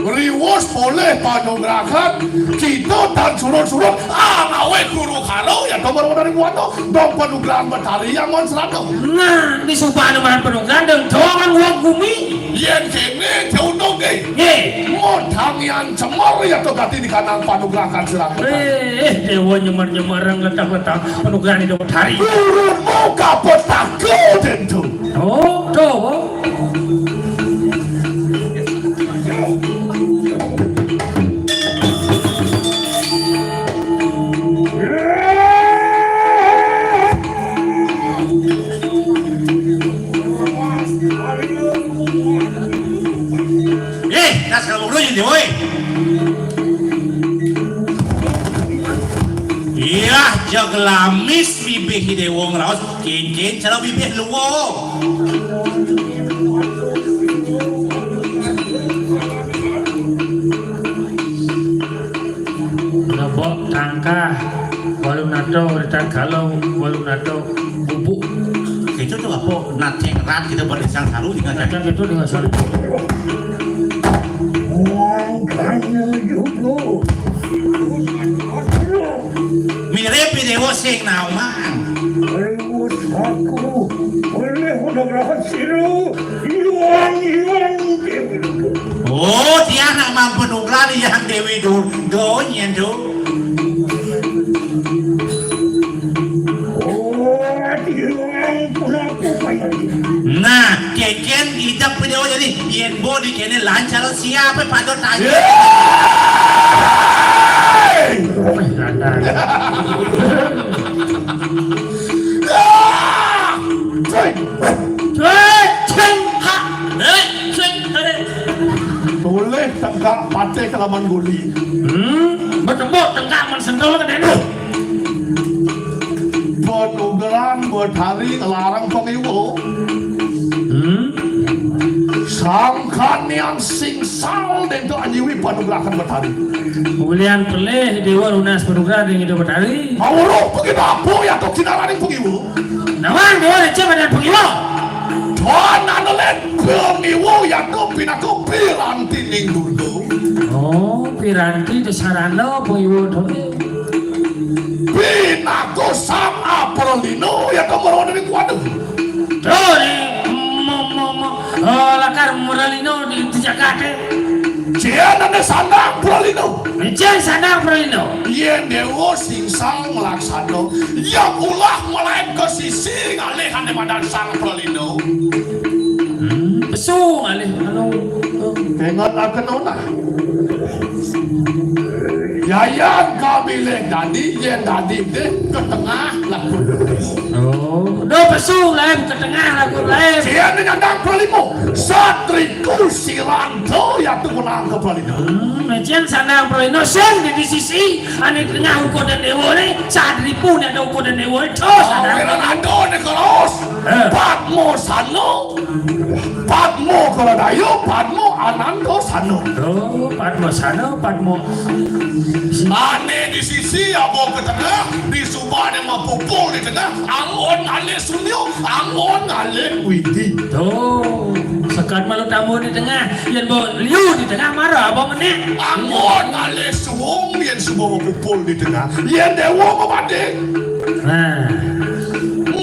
riwus polih panugrahan kita tan surut-surut angawé guru karo ya to baru dari kuat to. Dong panugrahan Betari yang mon serata. Nah, di supana man panugrahan dan doangan wong gumi. Yén kéné, diundung nggih. Nggih. Modang yan cemar ya to gati nikanang panugrahan sira. Éh, déwa nyemar-nyemar ngetah-ngetah panugrahan Ida Betari. Gurumu kapetaka déntu. Oh, to. Éh, tas kamu dulu ini, woi. Iya, jag lamis bibih déwa ngraos, cincin cara bibih luwung. Nebok tangkah, walu nato, uritan kalau, walu nato, bubuk. Itu tuh apa? Naceng rat kita pada sang saru tinggal. Naceng itu dengan saru. Wong kaya juga. Mirip déwa sing nawan. Aku boleh mendengar siru. Iwang, iwang, Déwi Durga. Oh, dia nak mampu nukar yang Déwi Durga nyen tu. Oh, iwang pun aku payah. Nah, keken idap video jadi yen bo di kene lancar siapa pada tanya. Hey! Cek, cek, ha. Eh, cek, ada. Boleh tegak patih kelaman guli. Hmm, bertemu tegak man sendal ke dene. Panugrahan Betari ngelarang pangiwa. Hmm. Sangkan yang singsal dento anyiwi panugrahan Betari. Ulian pelih déwa nunas panugrahan ring Ida Betari. Mawruh paginapu ya to kinaraning pangiwa. Nawang déwa lecé badan pangiwa. Tuan anelet pangiwa ya to pinaka pirantining Durga. Oh, piranti desarana pangiwa to. Pinaka sang apralina ya to marwana ning kuwada. Tuh, nih, mo, mo, mo. Oh, lakar mralina di, di jagate. Cianane sandang pralina. Cian sandang pralina. Yen déwa singsal nglaksana, ya ulah malaib ka sisi ngalih ane madan sang pralina. Hmm, pesu ngalih anu. Inget akan onah. Yayan kabilih dadi, yen dadi deh ke tengah laku. Oh, do pesu lain ke tengah laku lain. Yen nyandang pralima, satriku siranta yatu menang ke pralina. Hmm, yen sandang pralina sing di, di sisi ane tengah ukur dan dewa ne, satripu ne ada ukur dan dewa ne. Terus ada. Ora ada ne keros. Eh. Padma sano. Padma Korodaya, Padma Anandasana. Oh, Padmasana, Padma. Ané di sisi aba ka tengah, di subané mapupul di tengah, anggon ngalih sunya, anggon ngalih widi. Tuh, sekat malu tambun di tengah, yén ba liu di tengah mara aba menék. Anggon ngalih suung, yén suba mapupul di tengah, yén déwa mabanding. Nah.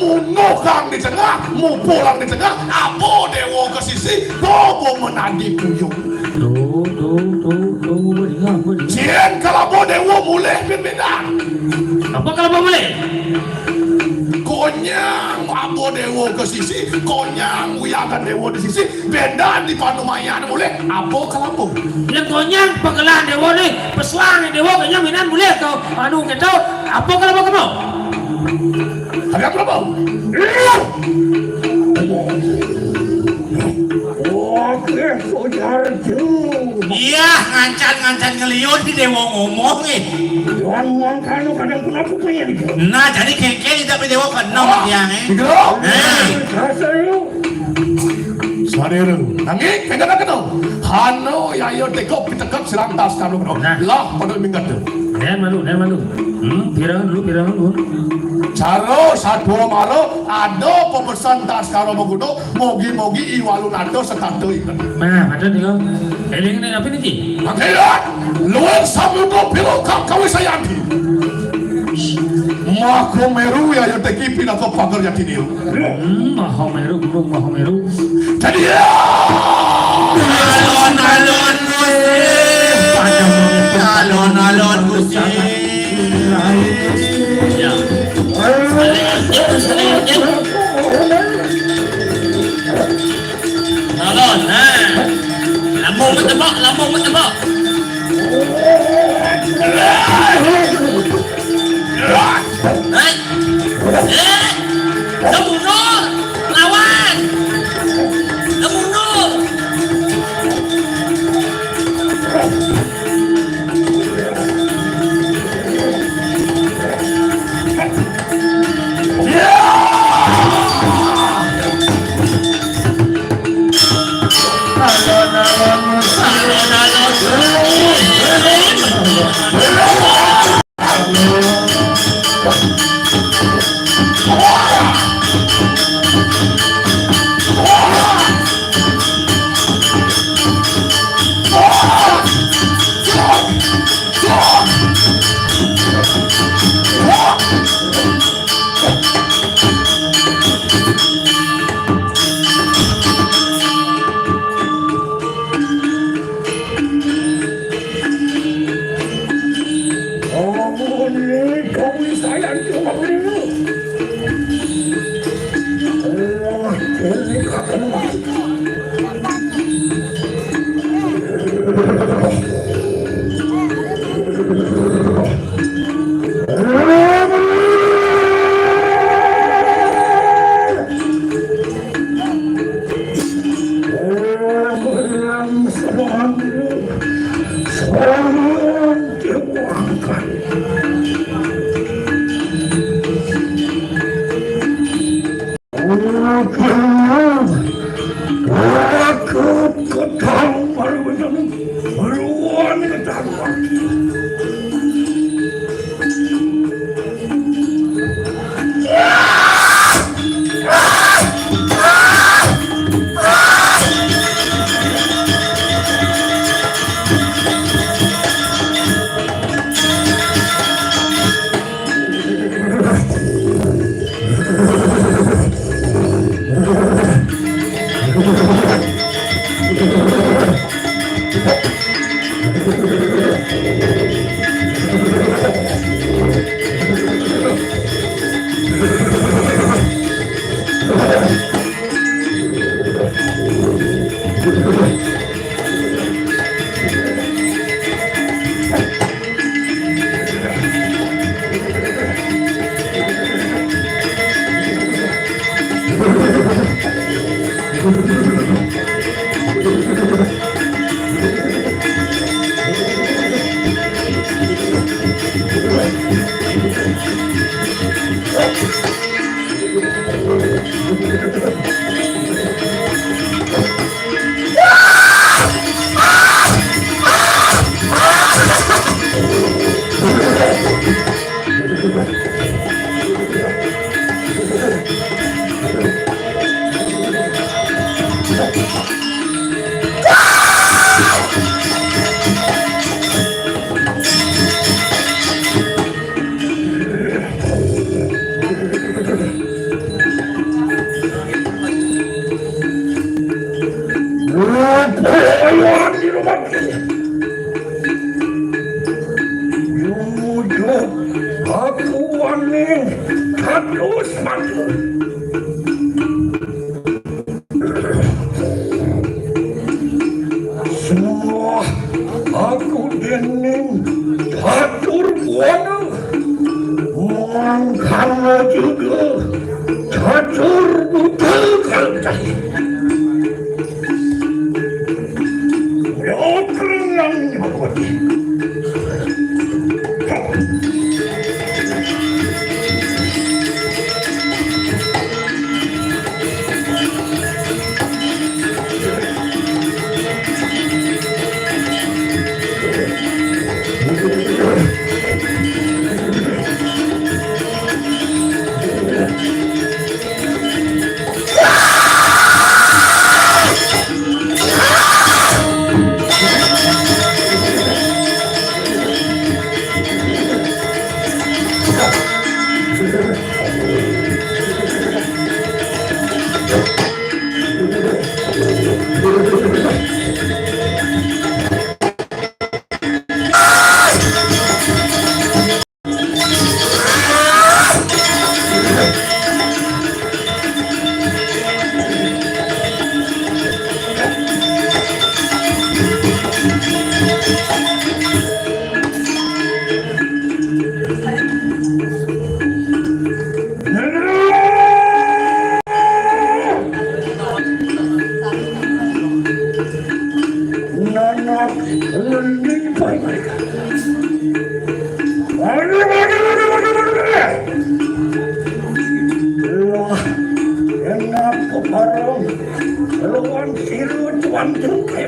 Munuhang di tengah, mupulang di tengah, aba déwa ka sisi, ba menadi kuyung. Tuh, tuh, tuh, tuh, benar, benar. Cén kalaba déwa mulih pin béda. Apa kalaba mulih? Konyang aba déwa ka sisi, konyang wiyakan déwa di sisi, béda di panumayan mulih, aba kalaba. Yén konyang pagelah déwa né, pesuang déwa konyang minan mulih ka anu kéto, apa kalaba kema? Ada apa, Bang? Oké, Sudarjo. Iya, ngancan-ngancan ngeliun di déwa ngomong, eh. Wong-wong kanu kadang kenapa pengen? Nah, jadi kéngkén tapi déwa keenam. Oh, tiang, eh. Gitu? Eh. Rasa lu. Saudara, nanging kéngkén kena. Hano yaya teko pitekep silang tas kanu kena. Nah. Lah, pada minggat tu. Nén malu, nén malu. Hmm, pirang dulu, pirang dulu. Cara satua mara, ada pemesan tas karo maguno, mogi-mogi I Walunata setata ikan. Nah, ada nih, Bang. Eling nih, apa nih, Ki? Mangkiran, luwih samudra pira kang kawisayanti. Maka meru yaya teki pinaka pager jati niru. Hmm, Maha Meru, Gunung Maha Meru. Jadi ya. Alon-alon Gusti. Alon-alon Gusti. Ya. Alon, nah. Lambung betebak, lambung betebak. Hei! Hei! Dah mundur! Lawan! Dah mundur! Jumujug aku waning kados matur. Sembah aku dening Catur Buana, mangkana juga Catur Buta Kalcai. Yo krengan nyebut. Nanak lending paling mereka. Aduh, aduh, aduh, aduh, aduh, aduh. Lah, enak kemarung. Lawan siru tuan tukai.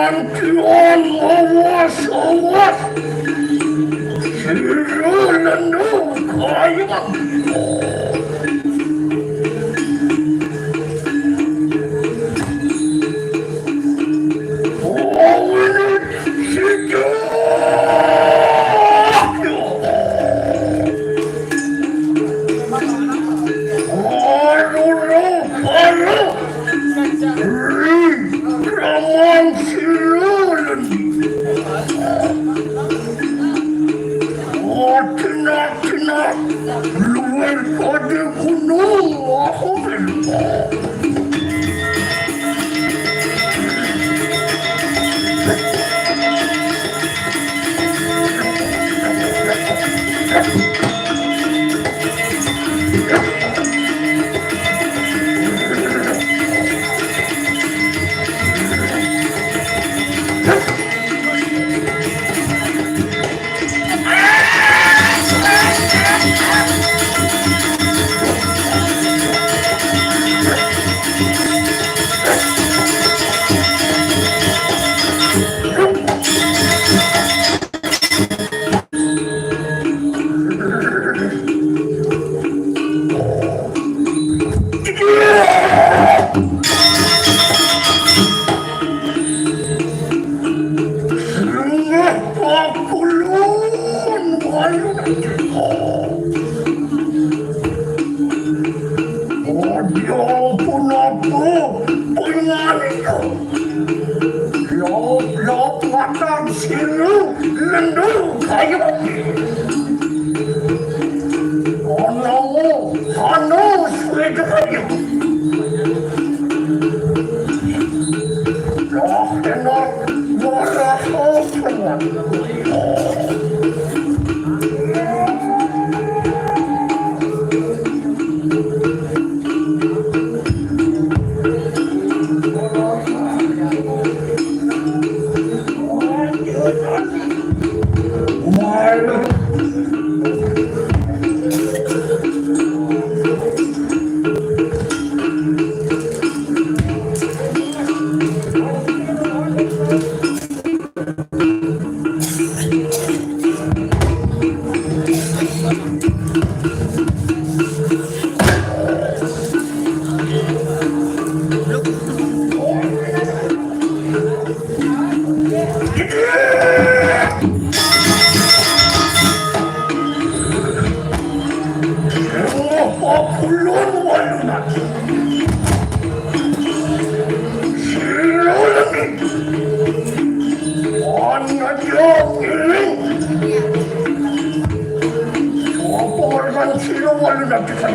Antian awas, awas. Sira lendu kaya. Awini sida. Arura, arura. Ri, kraman sira lendi. Atenak-tenak, luwih Pada gunung aku. Sungguh pakulun walu. Ojo punapa panganika. Lop-lop matang silu lendu kayu. Ana hana swedaya. Lah kena marah. Kulon walu naki. Silo lagi. Ana dia ngiling. Apa organ silo walu naki kan?